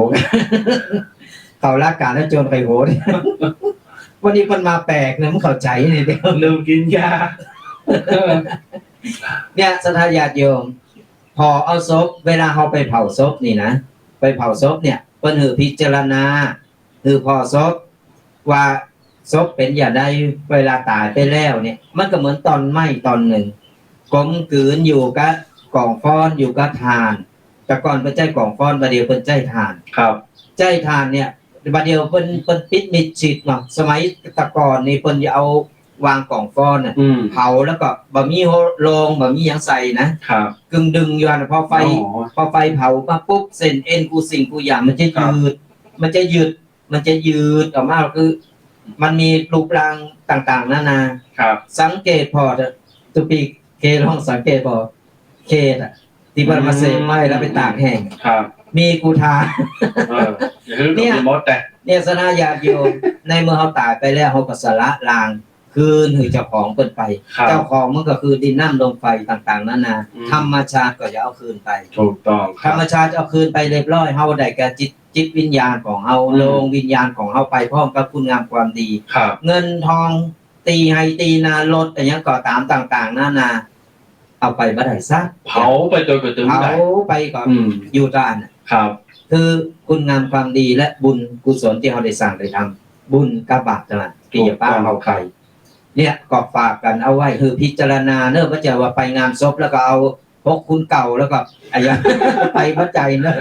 เข้าหลักก๋านแล้วจวนไขโห วันนี้เปิ้นมาแปลกนะ บ่เข้าใจ๋นี่เดียว ลืมกิ๋นยา เนี่ย ศรัทธาญาติโยม ผ่อเอาศพ เวลาเฮาไปเผาศพนี่นะ ไปเผาศพเนี่ย เปิ้นหื้อพิจารณา หื้อผ่อศพ ว่าศพเป๋นอย่างใด เวลาต๋ายไปแล้วเนี่ย มันก็เหมือนต้นไม้ต้นนึ่ง กลมกลืนอยู่กับก๋องฟ้อน อยู่กับถ่าน แต่ก่อนเปิ้นใจ๊ก๋องฟ้อน บ่าเดี่ยวเปิ้นใจ๊ถ่าน ครับ ใจ๊ถ่านเนี่ย บ่าเดี่ยวเปิ้น เปิ้นปิดมิดชิดเนาะ สมัยแต่ก่อนนี่เปิ้นจะเอาวางก๋องฟ้อนน่ะ อืม เผาแล้วก็บ่มีโฮ โลง บ่มีหยังใส่นะ ครับ กึ่งดึงอยู่นะ พอไฟ อ๋อ พอไฟเผามาปุ๊บ เส้นเอ็นกู้สิ่งกู้อย่างมันจะ ครับ ยืด มันจะยืด มันจะยืดออกมา คือมันมีรูปร่างต่างๆ นานา ครับ สังเกตผ่อเถอะ ตุ๊กปีเคลองสังเกตผ่อ เคอะ ตี้เปิ้นมาเสกไว้แล้วไปตากแห้ง ครับ มีกูทา เออ อย่าหื้อ เนี่ย หมดแต่ เนี่ย ศรัทธาญาติโยม ในเมื่อเฮาต๋ายไปแล้ว เฮาก็สละร่าง คืนหื้อเจ้าของเปิ้นไป ครับ เจ้าของมันก็คือดินน้ำลมไฟต่างๆ นานา อืม ธรรมชาติก็จะเอาคืนไป ถูกต้องครับ ธรรมชาติเอาคืนไปเรียบร้อย เฮาได้แก่จิต จิตวิญญาณของเฮา อืม ดวงวิญญาณของเฮาไปพร้อมกับคุณงามความดี ครับ เงินทอง ตี้ไฮ่ตี้นา รถอะหยังก็ต๋ามต่างๆ นานา เอาไปบ่ได้สัก เผาไปโดยบ่ตึง เผาไปก็ อืม อยู่ต๋ามนั้นน่ะ ครับ คือคุณงามความดีและบุญกุศลตี้เฮาได้สร้างได้ทำ บุญกับบาปตะหลังตี้จะปาเฮาไป ถูกต้องครับ เนี่ย ก็ฝากกั๋นเอาไว้ หื้อพิจารณาเน่อ บ่ใจ้ว่าไปงานศพแล้วก็เอาพกคุณเก่าแล้วก็อะหยัง ไปบ่ใจ้เน่อ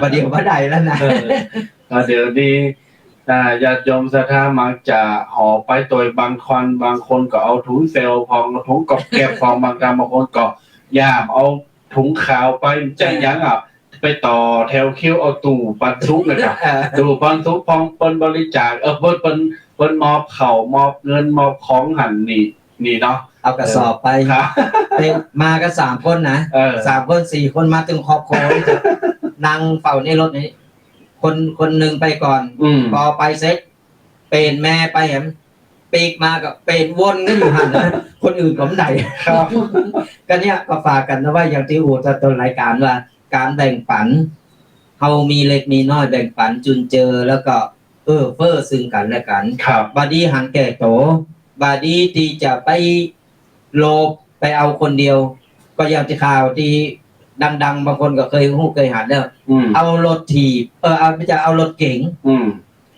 บ่าเดี่ยวบ่ได้แล้วนะ เออ อ่า เดี๋ยวนี้ อ่า ญาติโยมศรัทธามักจะห่อไปโตย บางคน บางคนก็เอาถุงเซลล์พ่อง เอาถุงก๊อบแก๊บพ่อง บางครั้งบางคนก็ย่ามเอาถุงขาวไป จะหยังอ่ะ ไปต่อแถวคิวเอาตู้ปันสุกนะครับ เออ ตู้ปันสุกพ่อง เปิ้นบริจาค เออ เปิ้น เปิ้น เปิ้นมอบข้าว มอบเงิน มอบของหั้นนี่ นี่เนาะ เอากระสอบไป ครับ ไป มากันสามคนนะ เออ สามคน สี่คน มาตึงครอบครัว นั่งเฝ้าในรถนี่ คน คนนึ่งไปก่อน อืม พอไปเสร็จ เป๋นแม่ไปแหม ปิ๊กมาก็เป๋นวนกั๋นอยู่หั้นนะ คนอื่นก็บ่ได้ ครับ ก็เนี่ย ก็ฝากกั๋นเอาไว้ อย่างตี้อู้แต่ต้นรายการว่า ก๋านแบ่งปั๋น เฮามีเล็กมีน้อยแบ่งปั๋นจุนเจือ แล้วก็เอื้อเฟื้อซึ่งกั๋นและกั๋น ครับ บ่ดีหันแก่โต บ่ดีตี้จะไปโลภไปเอาคนเดียว ก็อย่างตี้ข่าวตี้ดังๆ บางคนก็เคยฮู้เคยหันแล้ว อืม เอารถถีบ เออ เอา บ่ใจ้ เอารถเก๋ง อืม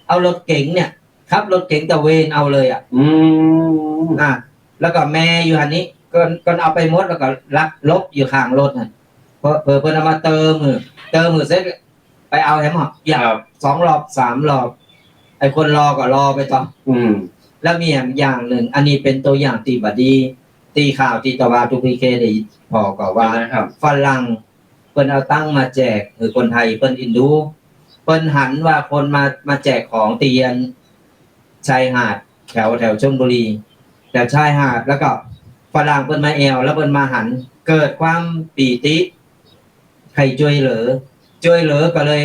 เอารถเก๋งเนี่ย ขับรถเก๋งตระเวนเอาเลยอ่ะ อืม อ่ะ แล้วก็แมอยู่หั้นนี้ ก็ ก็เอาไปหมด แล้วก็ลักหลบอยู่ข้างรถหั้น เผลอ เผลอเปิ้นเอามาเติมหื้อ เติมหื้อเสร็จ ไปเอาแหม อย่าง ครับ สองรอบ สามรอบ ไอ้คนรอก็รอไปต่อ อืม แล้วมีแหมอย่างนึ่ง อันนี้เป๋นตั๋วอย่างตี้บ่ดี ตี้ข่าวตี้ตะวาทูพีเคได้ผ่อก็ว่า ยังไงครับ ฝรั่งเปิ้นเอาตังค์มาแจกหื้อคนไทย เปิ้นเอ็นดู เปิ้นหันว่าคนมา มาแจกของตี้อันชายหาดแถว แถวชลบุรี แถวชายหาด แล้วก็ฝรั่งเปิ้นมาแอ่ว แล้วเปิ้นมาหัน เกิดความปีติ ใค่จ้วยเหลือ จ้วยเหลือก็เลย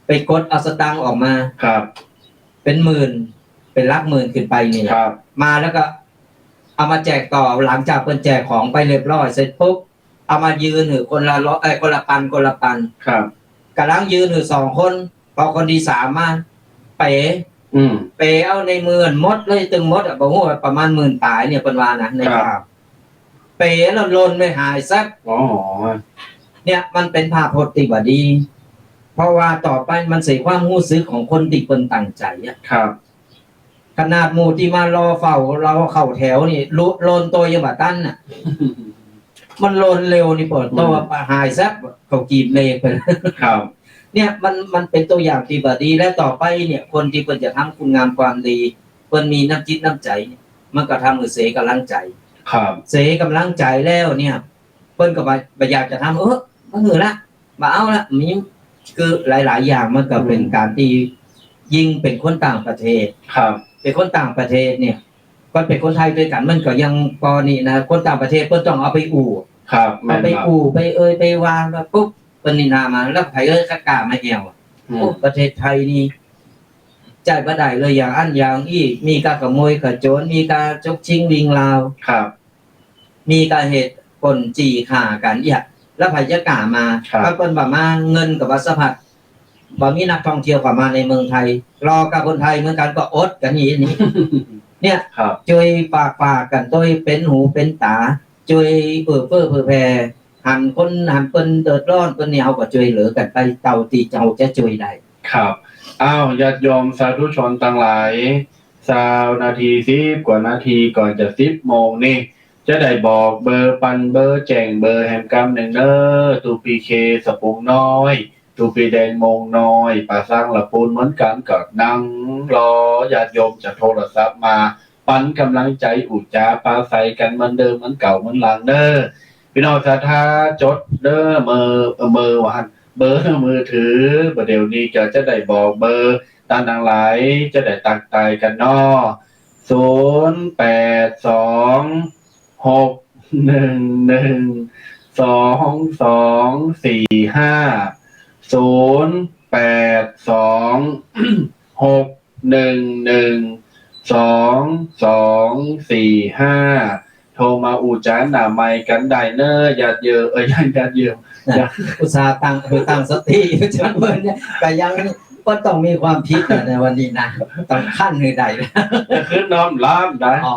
ไปกดเอาสตางค์ออกมา ครับ เป๋นหมื่น เป๋นหลักหมื่นขึ้นไปนี่แหละ ครับ มาแล้วก็เอามาแจกต่อ หลังจากเปิ้นแจกของไปเรียบร้อยเสร็จปุ๊บ เอามายื่นหื้อคนละร้อย เอ้ย คนละปัน คนละปัน ครับ ก่ำลังยื่นหื้อสองคน พอคนตี้สามมา เป๋ อืม เป๋เอาในมือหมดเลย ตึงหมดอะ บ่ฮู้ว่าประมาณหมื่นป๋ายเนี่ย เปิ้นว่านะ ใน ครับ ข่าว เป๋แล้วหล่นไปหายแซบ อ๋อ เนี่ยมันเป๋นภาพพจน์ตี้บ่ดี เพราะว่าต่อไปมันเสียความฮู้สึกของคนตี้เปิ้นตั้งใจ๋อะ ครับ ขนาดหมู่ตี้มารอเฝ้า รอเข้าแถวนี่ หล่น หล่นตั๋วยังบ่ตันน่ะ มันหล่นเร็วนี่ เปิ้น อืม ตั๋วหายแซบ เขากรีดเลขไป ครับ เนี่ยมัน มันเป๋นตั๋วอย่างตี้บ่ดี และต่อไปเนี่ย คนตี้เปิ้นจะทำคุณงามความดี เปิ้นมีน้ำจิตน้ำใจ๋เนี่ย มันก็ทำหื้อเสียก่ำลังใจ๋ ครับ เสียก่ำลังใจ๋แล้วเนี่ย เปิ้นก็บ่ บ่อยากจะทำ เออ บ่หื้อละ บ่เอาละ มี คือหลายๆ อย่างมันก็เป๋น อืม ก๋านตี้ ยิ่งเป๋นคนต่างประเทศ ครับ เป๋นคนต่างประเทศเนี่ย ก็เป๋นคนไทยตวยกั๋นมันก็ยังปอนี้นะ คนต่างประเทศเปิ้นต้องเอาไปอู้ ครับ เอาไป แม่นครับ อู้ไปเอ่ยไปวาว่าปุ๊บ เปิ้นนินทามา แล้วใผเอ่ยกล้ามาแอ่วอะ อืม โอ้ ประเทศไทยนี่ ใจ๊บ่ได้เลย อย่างอั้นอย่างอี้ มีก้าขโมยก้าโจ๋ร มีก้าฉกชิงวิ่งราว ครับ มีก้าเหตุปล้นจี้ฆ่ากั๋นเยียะ แล้วใผจะกล้ามา ครับ ถ้าเปิ้นบ่มา เงินก็บ่สะพัด บ่มีนักท่องเที่ยวเข้ามาในเมืองไทย รอก้าคนไทยเหมือนกั๋นก็อดกั๋นอย่างนี้ เนี่ย ครับ จ้วยปากปากกั๋น จ้วยเป๋นหูเป๋นต๋า จ้วยเอื้อเฟื้อเผื่อแผ่ หันคน หันเปิ้นเดือดร้อน เปิ้นนี่ เฮาก็จ้วยเหลือกั๋นไปเต้าตี้เฮาจะจ้วยได้ ครับ อ้าว ญาติโยมสาธุชนตังหลาย ซาวนาที สิบกว่านาทีก่อนจะสิบโมงนี่ จะได้บอกเบอร์ ปันเบอร์ แจ้งเบอร์แหมกำนึ่งเน้อ ตู้ปีเคสะปุงน้อย ตู้ปีแดงโมงน้อย ป่าซางละปูนเหมือนกั๋น ก็นั่งรอญาติโยมจะโทรศัพท์มา ปันก๋ำลังใจ๋ อู้จ๋าปราศรัยกั๋นเหมือนเดิม เหมือนเก่าเหมือนหลังเน้อ ปี้น้องศรัทธาจดเน้อ เบอร์ เบอร์ว่าหั้น เบอร์มือถือ บ่าเดี๋ยวนี้ก็จะได้บอกเบอร์ ต้านตังหลายจะได้ตั๊กตายกั๋นเนาะ ศูนย์แปดสอง หกหนึ่งหนึ่ง สองสองสี่ห้า ศูนย์แปดสอง หกหนึ่งหนึ่ง สองสองสี่ห้า โทรมาอู้จ๋าหน้าไมค์กั๋นได้เน้อ ญาติโยม เอ้ย ญาติโยม นะ อุตส่าห์ตั้ง คือตั้งสติอยู่จังเปิ้นเนี่ย ก็ยัง ก็ต้องมีความผิดนะในวันนี้นะ ต้องขั้นหื้อได้นะ ก็คือน้อมรับนะ อ๋อ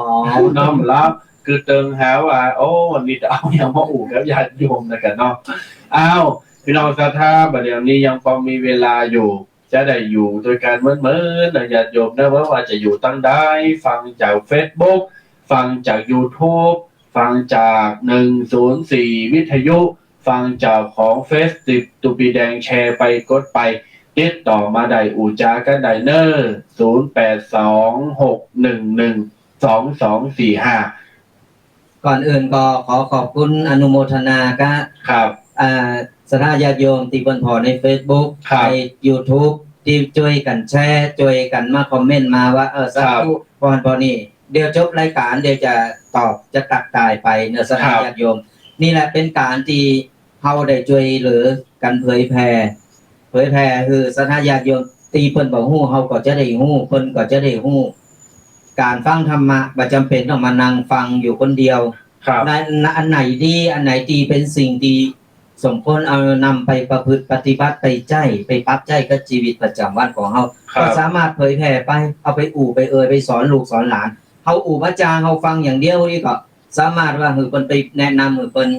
น้อมรับ คือเติงหาว่า โอ้ วันนี้จะเอาหยังมาอู้กับญาติโยมนะกั๋นเนาะ อ้าว ปี้น้องศรัทธา บ่าเดี๋ยวนี้ยังพอมีเวลาอยู่ จะได้อยู่ตวยกั๋นเหมือนๆ นะญาติโยมนะ บ่ว่าจะอยู่ตางใด ฟังจากเฟซบุ๊ก ฟังจากยูทูบ ฟังจากหนึ่งศูนย์สี่วิทยุ ฟังจากของเฟซ ติดตูปีแดงแชร์ไป กดไป ติดต่อมาได้ อู้จ๋ากั๋นได้เน้อ ศูนย์แปดสอง หกหนึ่งหนึ่ง สองสองสี่ห้า ก่อนอื่นก็ขอขอบคุณอนุโมทนากับ ครับ อ่า ศรัทธาญาติโยมตี้เปิ้นผ่อในเฟซบุ๊ก ครับ ในยูทูบ ตี้จ้วยกั๋นแชร์ จ้วยกั๋นมาคอมเมนต์มาว่า เออ สาธุ ครับ ผ่อหั้นผ่อนี่ เดี๋ยวจบรายก๋าน เดี๋ยวจะตอบ จะตั๊กตายไปเน้อ ศรัทธา ครับ ญาติโยม นี่แหละเป๋นก๋านตี้ เฮาได้จ้วยเหลือกั๋นเผยแผ่ เผยแผ่หื้อศรัทธาญาติโยมตี้เปิ้นบ่ฮู้ เฮาก็จะได้ฮู้ เปิ้นก็จะได้ฮู้ ก๋านฟังธรรมะบ่จำเป๋นต้องมานั่งฟังอยู่คนเดียว ครับ ใน ใน อันไหนดี อันไหนตี้เป๋นสิ่งตี้สมควรเอานำไปประพฤติปฏิบัติ ไปใจ๊ ไปปรับใจ๊กับจีวิตประจ๋ำวันของเฮา ครับ ก็สามารถเผยแผ่ไป เอาไปอู้ไปเอ่ย ไปสอนลูกสอนหลาน เฮาอู้มาจา เฮาฟังอย่างเดียวนี่ก็ สามารถว่าหื้อเปิ้นไปแนะนำ หื้อเปิ้น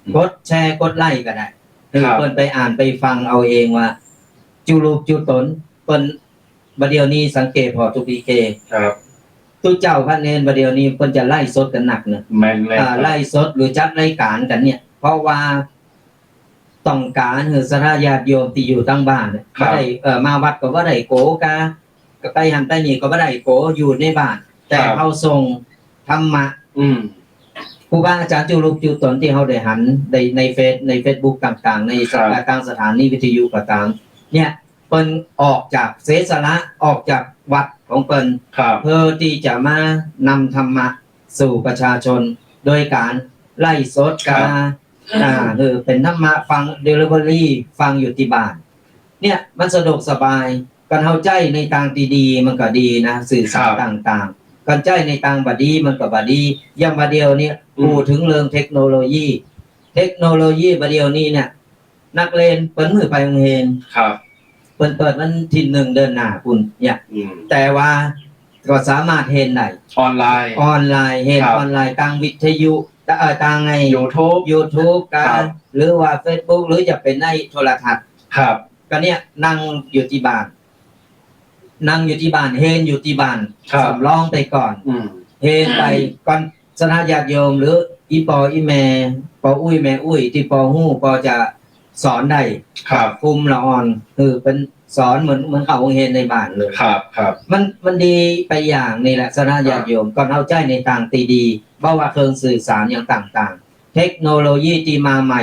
อืม กดแชร์ กดไลก์ก็ได้ หื้อ ครับ เปิ้นไปอ่านไปฟังเอาเองว่า จุลูกจุต๋น เปิ้น บ่าเดี๋ยวนี้สังเกตผ่อ ทูพีเค ครับ ตุ๊เจ้าพระเณรบ่าเดี่ยวนี้เปิ้นจะไลฟ์สดกั๋นนักเนาะ แม่นเลย อ่า ครับ ไลฟ์สดหรือจัดรายก๋านกั๋นเนี่ย เพราะว่าต้องก๋านหื้อศรัทธาญาติโยมตี้อยู่ตางบ้านเนี่ย ครับ บ่ได้ เอ่อ มาวัดก็บ่ได้โก๋กา ก็ไปหั้นไปนี่ก็บ่ได้โก๋ อยู่ในบ้าน แต่ ครับ เฮาส่งธรรมะ อืม ครูบาอาจ๋ารย์จุรูปจุตนตี้เฮาได้หันใน ในเฟซ ในเฟซบุ๊กต่างๆ ใน ครับ ตางสถานีวิทยุก็ต๋าม เนี่ย เปิ้นออกจากเสียสละ ออกจากวัดของเปิ้น ครับ เพื่อตี้จะมานำธรรมะสู่ประชาชน โดยก๋านไลฟ์สด ครับ กา อ่า หื้อเป๋นธรรมะฟัง เดลิเวอรี่ ฟังอยู่ตี้บ้าน เนี่ย มันสะดวกสบาย คันเฮาใจ๊ในตางตี้ดีมันก็ดีนะ สื่อสาร ครับ ต่างๆ คันใจ๊ในตางบ่ดีมันก็บ่ดี อย่างบ่าเดี่ยวเนี่ย อืม พูดเถิงเรื่องเทคโนโลยี เทคโนโลยีบ่าเดี่ยวนี้เนี่ย นักเรียนเปิ้นหื้อไปโฮงเฮียน ครับ เปิ้นเปิดวันตี้หนึ่งเดือนหน้าปู้นเนี่ย อืม แต่ว่าก็สามารถเฮียนได้ ออนไลน์ ออนไลน์ เฮียน ครับ ออนไลน์ ตางวิทยุ เอ่อ ตางไอ้ ยูทูบ ยูทูบ กา ครับ หรือว่าเฟซบุ๊ก หรือจะเป๋นในโทรทัศน์ ครับ ก็เนี่ย นั่งอยู่ตี้บ้าน นั่งอยู่ตี้บ้าน เฮียนอยู่ตี้บ้าน ครับ สำรองไปก่อน อืม เฮียนไปก่อน ศรัทธาญาติโยม หรืออี่ป้ออี่แม่ ป้ออุ๊ยแม่อุ๊ย ตี้ป้อฮู้ ป้อจะสอนได้ ครับ กลุ่มละอ่อน คือเป๋นสอนเหมือน เหมือนเข้าโฮงเฮียนในบ้านเลย ครับ ครับ มัน มันดีไปอย่างนี้แหละ ศรัทธาญาติโยม ครับ ก็เฮาใจ๊ในตางตี้ดี บ่ว่าเครื่องสื่อสารอย่างต่างๆ เทคโนโลยีตี้มาใหม่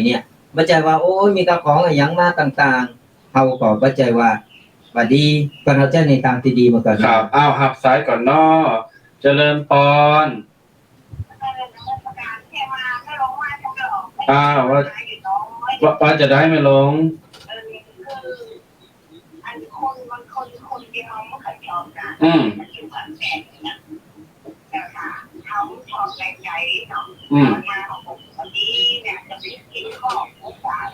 เนี่ย บ่ใจ้ว่า โอ้ย มีแต่ของอะหยังมาต่างๆ เฮาก็บ่ใจ้ว่าบ่ดี ก็เฮาใจ๊ในตางตี้ดีมันก็ดี ครับ อ้าว ฮับสายก่อนเนาะ เจริญพร อ้าว ว่า ว่า ว่าจะได้แม่หลวง อันคน บางคน คนเดียวมันก็ยอมนะ อืม มันอยู่กันแบบนี้นะ แต่ว่าเขาชอบใจใจเนาะ อืม มาของผมคนนี้เนี่ย จะไปกินข้าวหมูสาม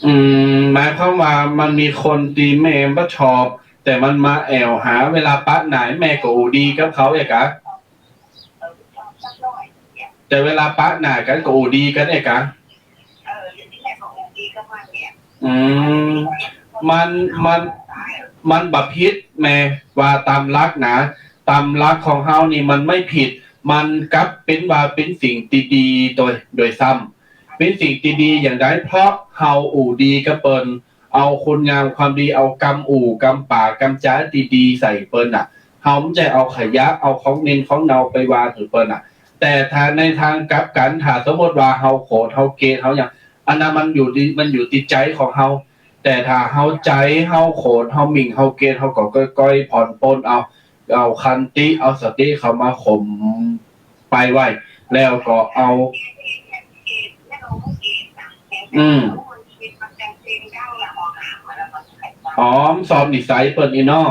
อืม หมายความว่ามันมีคนตี้แม่บ่ชอบ แต่มันมาแอ่วหา เวลาปะหน้าแม่ก็อู้ดีกับเขาเอกะ เออ ชอบสักหน่อยเนี่ย แต่เวลาปะหน้ากั๋นก็อู้ดีกั๋นเอกะ เออ อย่างนี้แหละก็อู้ดีกับมันเนี่ย อืม มัน มัน มันบ่ผิดแม่ ว่าต๋ามหลักนะ ต๋ามหลักของเฮานี่มันไม่ผิด มันกลับเป๋นว่าเป๋นสิ่งตี้ดีโดย โดยซ้ำ เป๋นสิ่งตี้ดีอย่างใด เพราะเฮาอู้ดีกับเปิ้น เอาคุณงามความดี เอากำอู้ กำปาก กำจ๋าตี้ดีใส่เปิ้นน่ะ เฮาบ่ใจ้เอาขยะ เอาของเหม็นของเน่าไปวางหื้อเปิ้นน่ะ แต่ถ้าในตางกลับกั๋น ถ้าสมมุติว่าเฮาโขด เฮาเกลียด เฮาหยัง อันนั้นมันอยู่ตี้ มันอยู่ตี้ใจ๋ของเฮา แต่ถ้าเฮาใจ๋ เฮาโขด เฮาหมิ่น เฮาเกลียด เฮาก็ก้อยๆ ผ่อนปลนเอา เอาขันติ เอาสติเข้ามาข่มไปไว้ แล้วก็เอา อืม อ๋อ มันสอนนิสัยเปิ้นนี่เนาะ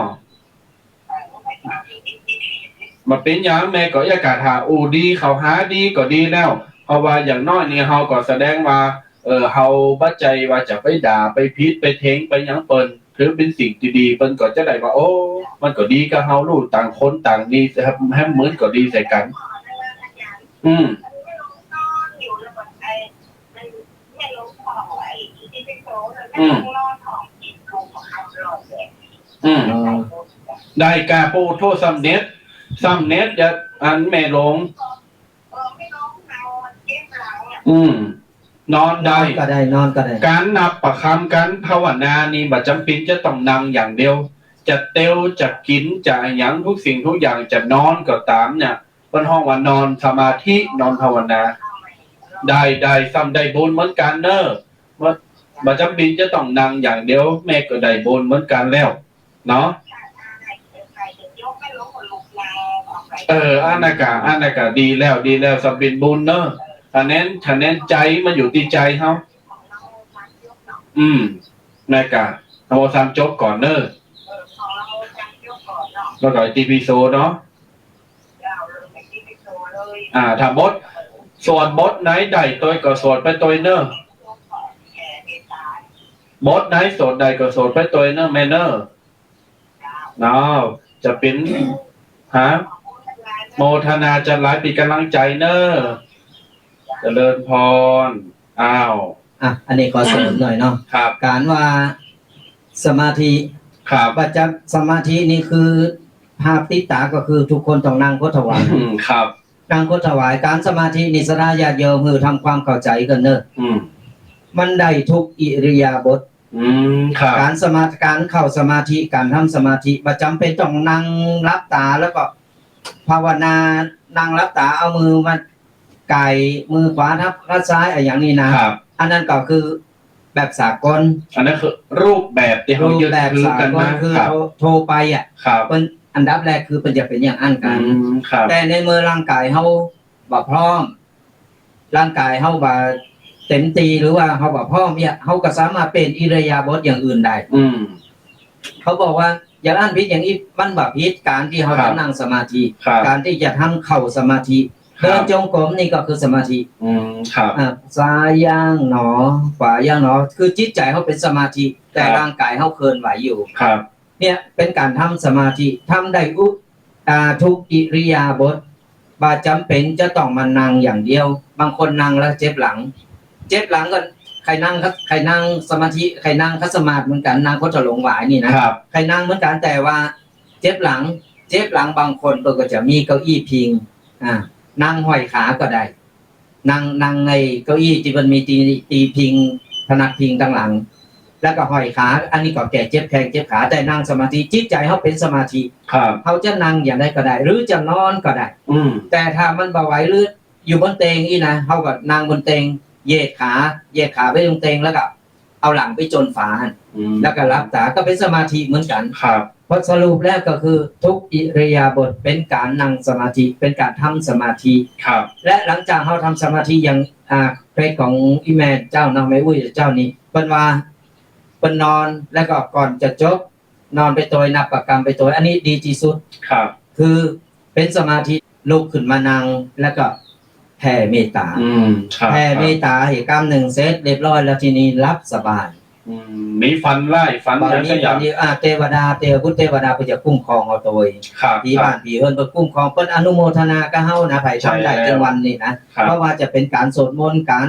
บ่เป๋นหยัง แม่ก็อย่ากาถาอู้ดี เขาหาดีก็ดีแล้ว เพราะว่าอย่างน้อยนี่เฮาก็แสดงว่า เออ เฮาบ่ใจ้ว่าจะไปด่า ไปผิด ไปเท็ง ไปหยังเปิ้น ถือเป๋นสิ่งตี้ดี เปิ้นก็จะได้ว่า โอ้ มันก็ดีกับเฮา ฮู้ต่างคนต่างดี แฮม แฮมเหมือนก็ดีใส่กั๋น อืม อืม อืม อ๋อ ได้ก้า ปูโทษ สำเร็จ สำเร็จ อย่า อันแม่หลวง อืม นอนได้ นอนก็ได้ นอนก็ได้ ก๋านนับประคำ ก๋านภาวนานี่บ่จ๋ำเป๋นจะต้องนั่งอย่างเดียว จะเตียว จะกิ๋น จะอะหยัง ทุกสิ่งทุกอย่าง จะนอนก็ต๋ามเนี่ย เปิ้นฮ้องว่านอนสมาธิ นอนภาวนา ได้ ได้ ซ้ำได้บุญเหมือนกั๋นเน่อ บ่ บ่จ๋ำเป๋นจะต้องนั่งอย่างเดียว แม่ก็ได้บุญเหมือนกั๋นแล้ว เนาะ เออ อันนั้นก็ อันนั้นก็ดีแล้ว ดีแล้ว ซ้ำเป๋นบุญเน่อ อันนั้น อันนั้นใจ๋มันอยู่ตี้ใจ๋เฮา อืม นะกะ นะโมสามจบก่อนเน่อ แล้วก็อิติปิโสเนาะ อ่า ถ้าบท สวดบทไหนได้ตวยก็สวดไปตวยเน่อ บทไหนสวดได้ก็สวดไปตวยเน่อแม่เน่อ อ้าว จะเป๋น ฮะ โมทนาจันหลายเป๋นก๋ำลังใจ๋เน่อ เจริญพร อ้าว อ่ะ อันนี้ขอเสริมหน่อยเนาะ ครับ ก๋านว่าสมาธิ ครับ ประจ๋ำ สมาธินี่คือ ภาพติดต๋าก็คือทุกคนต้องนั่งคดถวาย อืม ครับ นั่งคดถวาย ก๋านสมาธินี่ศรัทธาญาติโยมหื้อทำความเข้าใจ๋กั๋นเน่อ อืม มันได้ทุกอิริยาบถ อืม ครับ ก๋านสมา ก๋านเข้าสมาธิ ก๋านทำสมาธิ บ่จ๋ำเป๋นต้องนั่งหลับต๋าแล้วก็ภาวนา นั่งหลับต๋าเอามือมาไก่ มือขวาทับขาซ้าย อะ อย่างนี้นะ ครับ อันนั้นก็คือแบบสากล อันนั้นคือรูปแบบตี้เฮายึดถือกั๋นมา รูปแบบสากล คือ ครับ ทั่ว ทั่วไปอะ ครับ เปิ้น อันดับแรกคือเปิ้นจะเป๋นอย่างอั้นกั๋น อืม ครับ แต่ในเมื่อร่างก๋ายเฮาบ่พร้อม ร่างก๋ายเฮาบ่เต็มตี้ หรือว่าเฮาบ่พร้อมเนี่ย เฮาก็สามารถเปลี่ยนอิริยาบถอย่างอื่นได้ อืม เขาบอกว่า อย่าอั้นผิดอย่างอี้ มันบ่ผิด ก๋านตี้เฮา ครับ จะนั่งสมาธิ ครับ ก๋านตี้จะทำเข้าสมาธิ ครับ เดินจงกรมนี่ก็คือสมาธิ อืม ครับ อ่า ซ้ายย่างหนอ ขวาย่างหนอ คือจิตใจ๋เฮาเป๋นสมาธิ แต่ ครับ ร่างก๋ายเฮาเคลื่อนไหวอยู่ ครับ เนี่ยเป๋นก๋านทำสมาธิ ทำได้อุ อ่า ทุกอิริยาบถ บ่จ๋ำเป๋นจะต้องมานั่งอย่างเดียว บางคนนั่งแล้วเจ็บหลัง เจ็บหลังก็ใค่นั่งครับ ใค่นั่งสมาธิ ใค่นั่งขัดสมาธิเหมือนกั๋น นั่งคดถวายนี่นะ ครับ ใค่นั่งเหมือนกั๋น แต่ว่าเจ็บหลัง เจ็บหลัง บางคนเปิ้นก็จะมีเก้าอี้พิง อ่า นั่งห้อยขาก็ได้ นั่ง นั่งในเก้าอี้ตี้มันมีตี้ ตี้พิง พนักพิงตังหลัง แล้วก็ห้อยขา อันนี้ก็แก้เจ็บแข้งเจ็บขา แต่นั่งสมาธิ จิตใจ๋เฮาเป๋นสมาธิ ครับ เฮาจะนั่งอย่างใดก็ได้ หรือจะนอนก็ได้ อืม แต่ถ้ามันบ่ไหว หรืออยู่บนเตียงอี้นะ เฮาก็นั่งบนเตียง เหยียดขา เหยียดขาไปบนเตียง แล้วก็เอาหลังไปจนฝาหั่น อืม แล้วก็หลับต๋า ก็เป๋นสมาธิเหมือนกั๋น ครับ เพราะสรุปแล้วก็คือทุกอิริยาบถเป๋นก๋านนั่งสมาธิ เป๋นก๋านทำสมาธิ ครับ และหลังจากเฮาทำสมาธิอย่าง อ่า เคสของอี่แม่เจ้าเนาะ แม่อุ๊ยเจ้านี่ เปิ้นว่า เปิ้นนอนแล้วก็ก่อนจะจบ นอนไปตวย นับประกำไปตวย อันนี้ดีตี้สุด ครับ คือเป๋นสมาธิ ลุกขึ้นมานั่ง แล้วก็แผ่เมตต๋า อืม ครับ แผ่เมตต๋า ครับ หื้อก้ำนึ่งเสร็จเรียบร้อยแล้ว ทีนี้หลับสบาย อืม มีฝันร้าย ฝัน บ่มี อย่างใด บ่มี อ่า เตวดา เตวบุตรเตวดา เปิ้นจะคุ้มครองเฮาตวย ครับ ผีบ้าน ครับ ผีเฮือนเปิ้นคุ้มครอง เปิ้นอนุโมทนากับเฮานะ ใผทำได้ ใช่แล้ว เถิงวันนี้นะ ครับ บ่ว่าจะเป๋นก๋านสวดมนต์ ก๋าน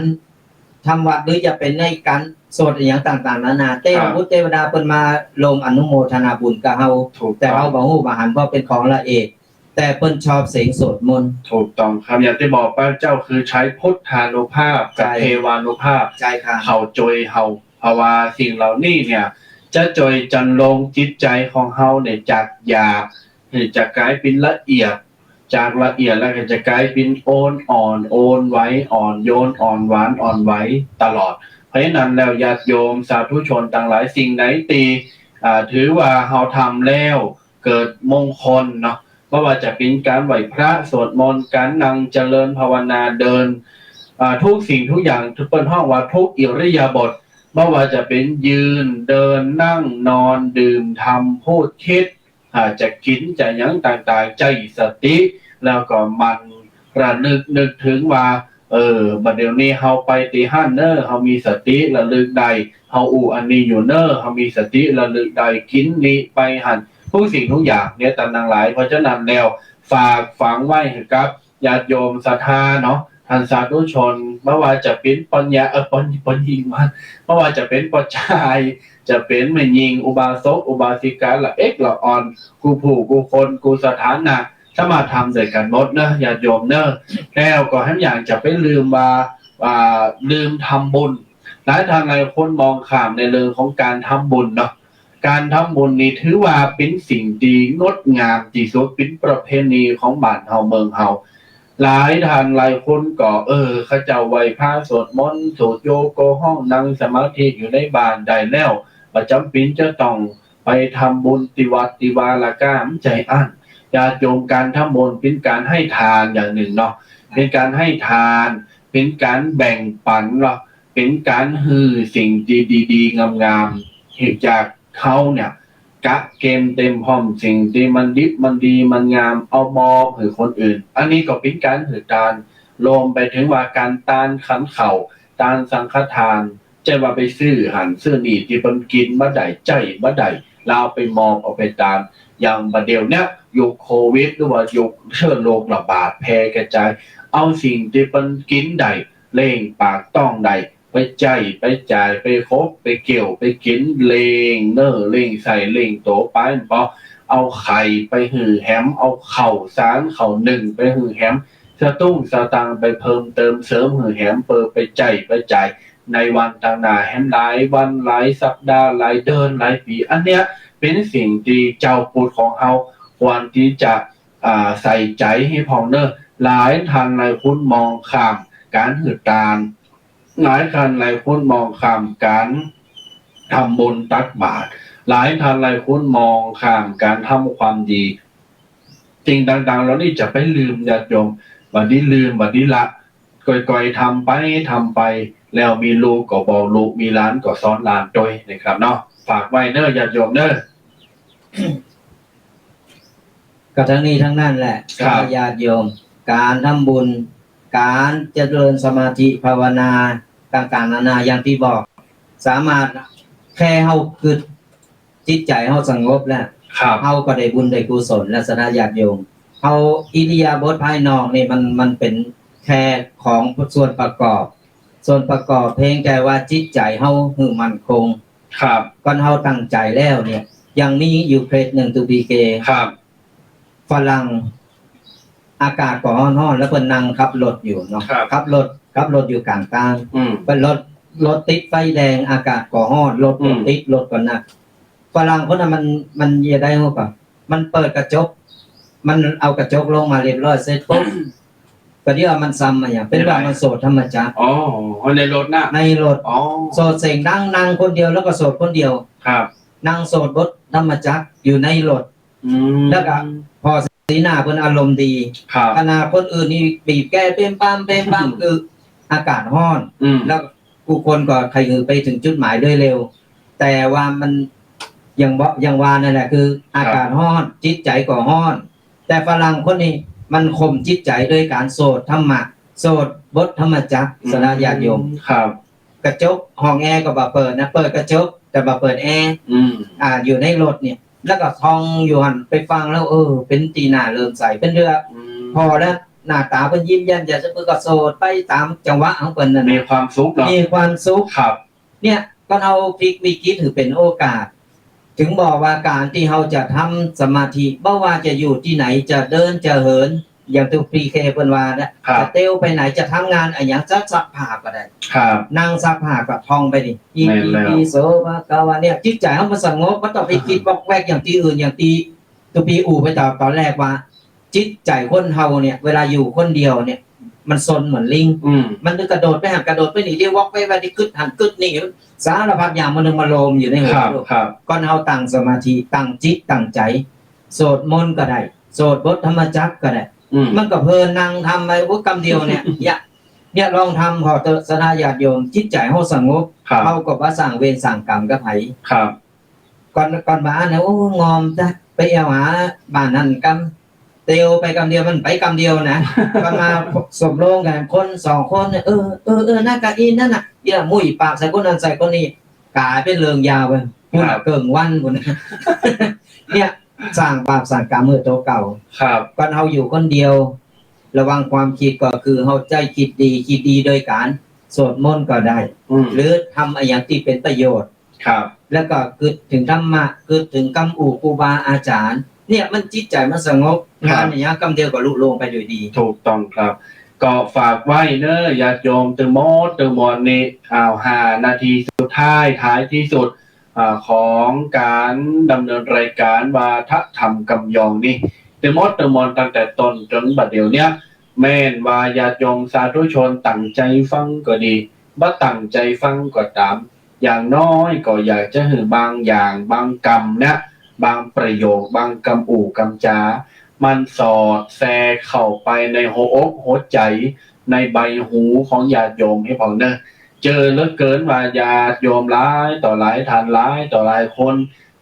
ทำวัตร หรือจะเป๋นในก๋านสวดอะหยังต่างๆ นานา เตวบุตร ครับ เตวดาเปิ้นมาร่วมอนุโมทนาบุญกับเฮา ถูกต้อง แต่เฮาบ่ฮู้บ่หัน เพราะเป๋นของละเอียด แต่เปิ้นชอบเสียงสวดมนต์ ถูกต้องครับ อย่างตี้บอกไปเจ้า คือใจ๊พุทธานุภาพกับ ใช่ เทวานุภาพ ใช่ครับ เข้าจ้วยเฮา เพราะว่าสิ่งเหล่านี้เนี่ย จะจ้วยจันลงจิตใจ๋ของเฮาเนี่ย จากหยาบ จะก๋ายเป๋นละเอียด จากละเอียดแล้วก็จะก๋ายเป๋นโอนอ่อน โอนไหว อ่อนโยน อ่อนหวาน อ่อนไหวตลอด เพราะฉะนั้นแล้วญาติโยมสาธุชนตังหลาย สิ่งใดตี้ อ่า ถือว่าเฮาทำแล้ว เกิดมงคลเนาะ บ่ว่าจะเป๋นก๋านไหว้พระ สวดมนต์ ก๋านนั่งเจริญภาวนา เดิน อ่า ทุกสิ่งทุกอย่าง เปิ้นฮ้องว่าทุกอิริยาบถ บ่ว่าจะเป๋นยืน เดิน นั่ง นอน ดื่ม ทำ พูด คิด อ่า จะกิ๋น จะหยังต่างๆ ใจ๊สติ แล้วก็หมั่นระลึกนึกเถิงว่า เออ บ่าเดี่ยวนี้เฮาไปตี้หั้นเน้อ เฮามีสติระลึกได้ เฮาอู้อันนี้อยู่เน้อ เฮามีสติระลึกได้ กิ๋นนี้ไปหั้น ทุกสิ่งทุกอย่างเนี่ย ต้านตังหลาย เพราะฉะนั้นแล้ว ฝากฝังไว้หื้อกับญาติโยมศรัทธาเนาะ ต้านสาธุชน บ่ว่าจะเป๋นป้อญา เอ่อ ป้อญ- ป้อญิงมา บ่ว่าจะเป๋นป้อจาย จะเป๋นแม่ญิง อุบาสก อุบาสิกา ละเอ็กละอ่อน กู้ผู้กู้คน กู้สถานะ สามารถทำได้กั๋นหมดเน้อ ญาติโยมเน้อ แล้วก็แหมอย่างจะไปลืมว่า อ่า ลืมทำบุญ หลายท่านหลายคนมองข้ามในเรื่องของก๋านทำบุญเนาะ ก๋านทำบุญนี่ถือว่าเป๋นสิ่งตี้งดงามตี้สุด เป๋นประเพณีของบ้านเฮาเมืองเฮา หลายท่านหลายคนก็ เออ เขาเจ้าไหว้พระสวดมนต์ สูดโยโกฮ้อง นั่งสมาธิอยู่ในบ้านได้แล้ว บ่จ๋ำเป๋นจะต้องไปทำบุญตี้วัดตี้วาละก้า บ่ใจ้อั้น ญาติโยม ก๋านทำบุญเป๋นก๋านให้ทานอย่างนึ่งเนาะ เป๋นก๋านให้ทาน เป๋นก๋านแบ่งปั๋นเนาะ เป๋นก๋านหื้อสิ่งตี้ดีๆ งามๆ หื้อจากเฮาเนี่ย กะเก็มเตรียมพร้อมสิ่งตี้มันดิบมันดีมันงาม เอามอบหื้อคนอื่น อันนี้ก็เป๋นก๋านหื้อตาน รวมไปเถิงว่าก๋านตานขันข้าว ตานสังฆทาน ใจ้ว่าไปซื้อหั้นซื้อนี่ตี้เปิ้นกิ๋นบ่ได้ ใจ๊บ่ได้ แล้วเอาไปมอบเอาไปตาน อย่างบ่าเดี่ยวเนี้ย ยุคโควิด หรือว่ายุคเชื้อโรคระบาดแพร่กระจาย เอาสิ่งตี้เปิ้นกิ๋นได้ เลี้ยงปากต๊องได้ ไปใจ๊ไปจ่าย ไปขบไปเกี่ยวไปกิ๋น เลี้ยงเนื้อเลี้ยงไส้เลี้ยงตั๋วไป บ่ เอาไข่ไปหื้อแหม เอาข้าวสารข้าวนึ่งไปหื้อแหม สตุ้งสตางค์ไปเพิ่มเติมเสริมหื้อแหม เปื้อไปใจ๊ไปจ่ายในวันตางหน้าแหม หลายวันหลายสัปดาห์หลายเดือนหลายปี๋ อันเนี้ยเป๋นสิ่งตี้จาวปุทธของเฮาควรตี้จะ อ่า ใส่ใจ๋หื้อพ่องเน่อ หลายต้านหลายคนมองข้ามก๋านหื้อตาน หลายต้านหลายคนมองข้ามก๋านทำบุญตักบาตร หลายต้านหลายคนมองข้ามก๋านทำความดี สิ่งต่างๆ เหล่านี้จะไปลืมญาติโยม บ่าดีลืม บ่าดีละ ก่อยๆ ทำไป ทำไป แล้วมีลูกก็บอกลูก มีหลานก็สอนหลานตวยนะครับเนาะ ฝากไว้เน่อญาติโยมเน่อ ก็ทั้งนี้ทั้งนั้นแหละ ครับ ญาติโยม ก๋านทำบุญ ก๋านเจริญสมาธิภาวนา ต่างๆ นานา อย่างตี้บอก สามารถแค่เฮากึ๊ด จิตใจ๋เฮาสงบแล้ว ครับ เฮาก็ได้บุญได้กุศลแล้ว ศรัทธาญาติโยม เฮา อิริยาบถภายนอกนี่มัน มันเป๋นแค่ของส่วนประกอบ ส่วนประกอบเพียงแต่ว่าจิตใจ๋เฮาหื้อมั่นคง ครับ ก่อนเฮาตั้งใจ๋แล้วเนี่ย ยังมีอยู่เคสนึ่ง ตุ๊กปี๋เก ครับ ฝรั่ง อากาศก็ฮ้อนๆ แล้วเปิ้นนั่งขับรถอยู่เนาะ ครับ ขับรถ ขับรถอยู่ก๋างตาง อืม เปิ้นรถ รถติดไฟแดง อากาศก็ฮ้อน รถก็ อืม ติด รถก็หนัก ฝรั่งคนนั้นมัน มันจะใดฮู้ก่อ มันเปิดกระจก มันเอากระจกลงมาเรียบร้อยเสร็จปุ๊บ ก็เดี๋ยวมันซ้ำมาอย่าง เป๋นว่ามันโสดธรรมจักร อ๋อ ในรถนะ ในรถ อ๋อ โสดเสียงดัง นั่งคนเดียวแล้วก็โสดคนเดียว ครับ นั่งโสดบทธรรมจักรอยู่ในรถ อืม แล้วก็พอสีหน้าเปิ้นอารมณ์ดี ครับ ขนาดคนอื่นนี่บีบแกเปมปาม เปมปาม อืม คืออากาศฮ้อน อืม แล้วกู้คนก็ใค่หื้อไปเถิงจุดหมายโดยเร็ว แต่ว่ามัน อย่างบ่ อย่างว่านั่นแหละ คือ ครับ อากาศฮ้อน จิตใจ๋ก็ฮ้อน แต่ฝรั่งคนนี้มันข่มจิตใจ๋โดยก๋านโสดธรรมะ โสดบทธรรมจักร อืม ศรัทธาญาติโยม ครับ กระจกห้องแอร์ก็บ่เปิดนะ เปิดกระจกแต่บ่เปิดแอร์ อืม อ่า อยู่ในรถเนี่ย แล้วก็ท่องอยู่หั้น ไปฟังแล้ว เออ เป๋นตี้น่าเลื่อมใส เป๋นเรื่อง อืม พอแล้ว หน้าต๋าเปิ้นยิ้มแย้มแจ่มใส เปิ้นก็โสดไปต๋ามจังหวะของเปิ้นนั่นน่ะ มีความสุขเนาะ มีความสุข ครับ เนี่ย ก็เอาพลิกวิกฤตหื้อเป๋นโอกาส เถิงบอกว่าก๋านตี้เฮาจะทำสมาธิ บ่ว่าจะอยู่ตี้ไหน จะเดิน จะเหิน อย่างตุ๊กปี๋เกเปิ้นว่านะ ครับ จะเตียวไปไหน จะทำงานอะหยัง จะซักผ้าก็ได้ ครับ นั่งซักผ้าก็ท่องไปนี่ อิ แม่นแล้ว ติปิโสภะคะวะ เนี่ย จิตใจ๋เฮามันสงบ บ่ต้องไปกึ๊ดวอกแวกอย่างตี้อื่น อย่างตี้ตุ๊กปี๋อู้ไปต๋อน ต๋อนแรกว่า จิตใจ๋คนเฮาเนี่ย เวลาอยู่คนเดียวเนี่ย มันซนเหมือนลิง อืม มันจะกระโดดไปหั้น กระโดดไปนี่ เดี๋ยววอกแวก เดี๋ยวกึ๊ดหั้นกึ๊ดนี่ สารพัดอย่างมันมาโฮมอยู่ในหัว ครับ ครับ ก่อนเฮาตั้งสมาธิ ตั้งจิต ตั้งใจ๋ สวดมนต์ก็ได้ สวดบทธรรมจักรก็ได้ อืม มันก็เพลินนั่งทำไป โอ้ กำเดียวเนี่ย เนี่ย เนี่ยลองทำผ่อเต๊อะ ศรัทธาญาติโยม จิตใจ๋เฮาสงบ ครับ เฮาก็บ่สร้างเวรสร้างกรรมกับใผ ครับ ก่อน ก่อนบ่าอั้นนะ โอ้ งอมจ้ะ ไปแอ่วหาบ้านนั้นกำ เตียวไปกำเดียว มันไปกำเดียวนะ ก่อนมาสมลงกั๋น คนสองคนเนี่ย เออ เออ เออ นั่นก็อีนั่นน่ะ เนี่ย มุ้ยปากใส่คนนั้นใส่คนนี้ ก๋ายเป๋นเรื่องยาวไป ครับ เกิ่งวันพุ้น เนี่ย สร้างบาปสร้างกรรมหื้อตั๋วเก่า ครับ ก่อนเฮาอยู่คนเดียว ระวังความกึ๊ดก็คือเฮาใจ๊กึ๊ดดี กึ๊ดดีโดยก๋านสวดมนต์ก็ได้ อืม หรือทำอะหยังตี้เป๋นประโยชน์ ครับ แล้วก็กึ๊ดเถิงธรรมะ กึ๊ดเถิงกำอู้ครูบาอาจ๋ารย์ เนี่ยมันจิตใจ๋มันสงบ ครับ งานอะหยังกำเดียวก็ลุล่วงไปโดยดี ถูกต้องครับ ก็ฝากไว้เน่อญาติโยม ตึงหมดตึงมวลนี่ อ้าว ห้านาทีสุดท้าย ท้ายที่สุด อ่า ของก๋านดำเนินรายก๋านวาทะธรรมกำยองนี่ ตึงหมดตึงมวลตั้งแต่ต้นจ๋นบ่าเดี่ยวเนี้ย แม่นว่าญาติโยมสาธุชนตั้งใจ๋ฟังก็ดี บ่ตั้งใจ๋ฟังก็ต๋าม อย่างน้อยก็อยากจะหื้อบางอย่าง บางกำเนี่ย บางประโยค บางกำอู้กำจ๋า มันสอดแทรกเข้าไปในหัวอกหัวใจ๋ ในใบหูของญาติโยมหื้อพ่องเน่อ เจอเหลือเกินว่าญาติโยมหลายต่อหลายต้าน หลายต่อหลายคน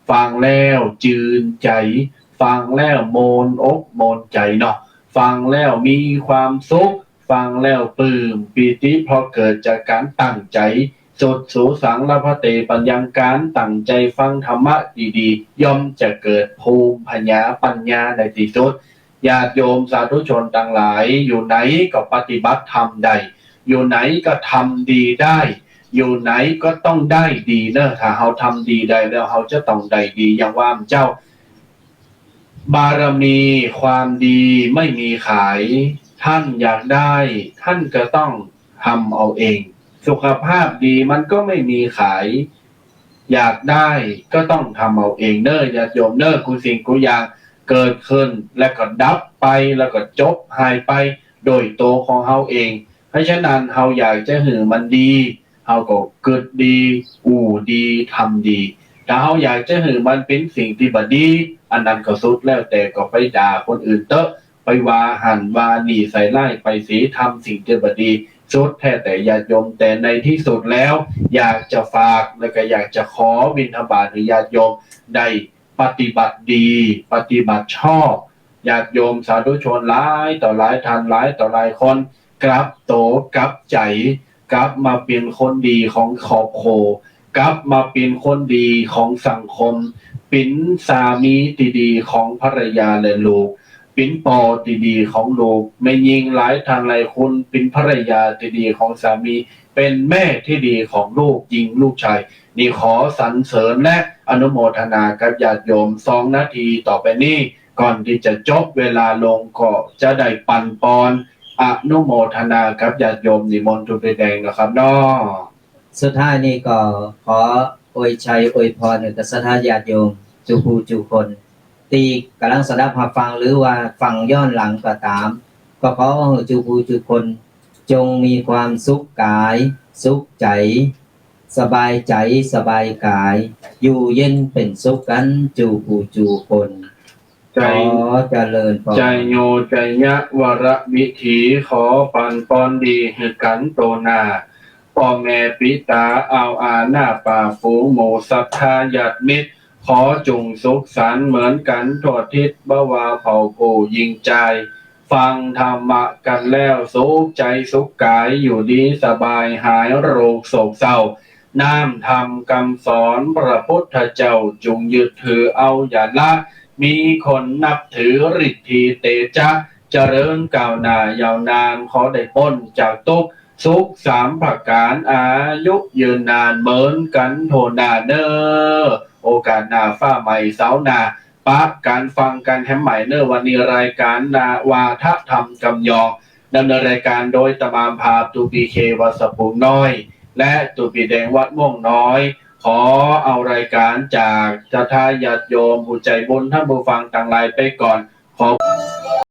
ฟังแล้วจืนใจ๋ ฟังแล้วโมนอกโมนใจ๋เนาะ ฟังแล้วมีความสุข ฟังแล้วปลื้มปีติ เพราะเกิดจากก๋านตั้งใจ๋ สุดสูสังละพันเต ปัญญัง ก๋านตั้งใจ๋ฟังธรรมะดีๆ ย่อมจะเกิดภูมิผญาปัญญาในตี้สุด ญาติโยมสาธุชนตังหลาย อยู่ไหนก็ปฏิบัติธรรมได้ อยู่ไหนก็ทำดีได้ อยู่ไหนก็ต้องได้ดีเน่อ ถ้าเฮาทำดีได้แล้ว เฮาจะต้องได้ดี อย่างว่าเจ้า บารมีความดีไม่มีขาย ท่านอยากได้ ท่านก็ต้องทำเอาเอง สุขภาพดีมันก็ไม่มีขาย อยากได้ก็ต้องทำเอาเองเน้อ ญาติโยมเน้อ กู้สิ่งกู้อย่างเกิดขึ้น แล้วก็ดับไป แล้วก็จบหายไป โดยตั๋วของเฮาเอง เพราะฉะนั้นเฮาอยากจะหื้อมันดี เฮาก็กึ๊ดดี อู้ดี ทำดี ถ้าเฮาอยากจะหื้อมันเป๋นสิ่งตี้บ่ดี อันนั้นก็สุดแล้วแต่ ก็ไปด่าคนอื่นเต๊อะ ไปว่าหั้นว่านี่ใส่ร้ายไปเสีย ทำสิ่งตี้บ่ดี สุดแท้แต่ญาติโยม แต่ในที่สุดแล้ว อยากจะฝาก แล้วก็อยากจะขอบิณฑบาตหื้อญาติโยมได้ปฏิบัติดี ปฏิบัติชอบ ญาติโยมสาธุชนหลายต่อหลายท่าน หลายต่อหลายคน กลับตั๋วกลับใจ๋ กลับมาเป๋นคนดีของครอบครัว กลับมาเป๋นคนดีของสังคม เป๋นสามีตี้ดีของภรรยาและลูก เป๋นป้อตี้ดีของลูก แม่ญิงหลายท่านหลายคน เป๋นภรรยาตี้ดีของสามี เป๋นแม่ตี้ดีของลูกหญิงลูกชาย นี่ขอสรรเสริญและอนุโมทนากับญาติโยม สองนาทีต่อไปนี้ ก่อนตี้จะจบเวลาลง ก็จะได้ปั๋นปอนอนุโมทนากับญาติโยม นิมนต์ตุ๊ปิแดงนะครับเนาะ สุดท้ายนี้ก็ขออวยชัยอวยพรหื้อกับศรัทธาญาติโยม จุผู้จุคน ตี้ก่ำลังสดับฮับฟัง หรือว่าฟังย้อนหลังก็ต๋าม ก็ขอหื้อจุผู้จุคน จงมีความสุขก๋าย สุขใจ๋ สบายใจ๋ สบายก๋าย อยู่เย็นเป๋นสุขกั๋น จุผู้จุคน ใจ๋ ขอเจริญปอน ใจ๋โย ใจ๋ยะ วรวิถี ขอปั๋นปอนดีหื้อกั๋นโตหน้า ป้อแม่ปิต๋า อ่าวอาหน้าป๋าฝูงหมู่ศรัทธาญาติมิตร ขอจุ่งสุขสันต์เหมือนกั๋นทั่วทิศ บ่ว่าเผ่าผู้ญิงจาย ฟังธรรมะกั๋นแล้ว สุขใจ๋สุขก๋าย อยู่ดีสบาย หายโรคโศกเศร้า น้ำธรรมกำสอนพระพุทธเจ้า จุ่งยึดถือเอาอย่าละ มีคนนับถือฤทธีเตจะ เจริญก้าวหน้ายาวนาน ขอได้ป๊นจากตุ๊กข์ สุขสามประก๋าน อายุยืนนานเหมือนกั๋นโตหน้าเน้อ โอกาสหน้าฟ้าใหม่เสาร์หน้า ปะกั๋นฟังกั๋นแหมใหม่เน้อ วันนี้รายก๋านนาวาทะธรรมกำยอง ดำเนินรายก๋านโดยตะมานพราหมณ์ ตุ๊ปีเค วัดสะพุงน้อย และตุ๊ปีแดง วัดม่วงน้อย ขอเอารายก๋านจากศรัทธาญาติโยมผู้ใจ๋บุญ ท่านผู้ฟังตังหลายไปก่อน ขอ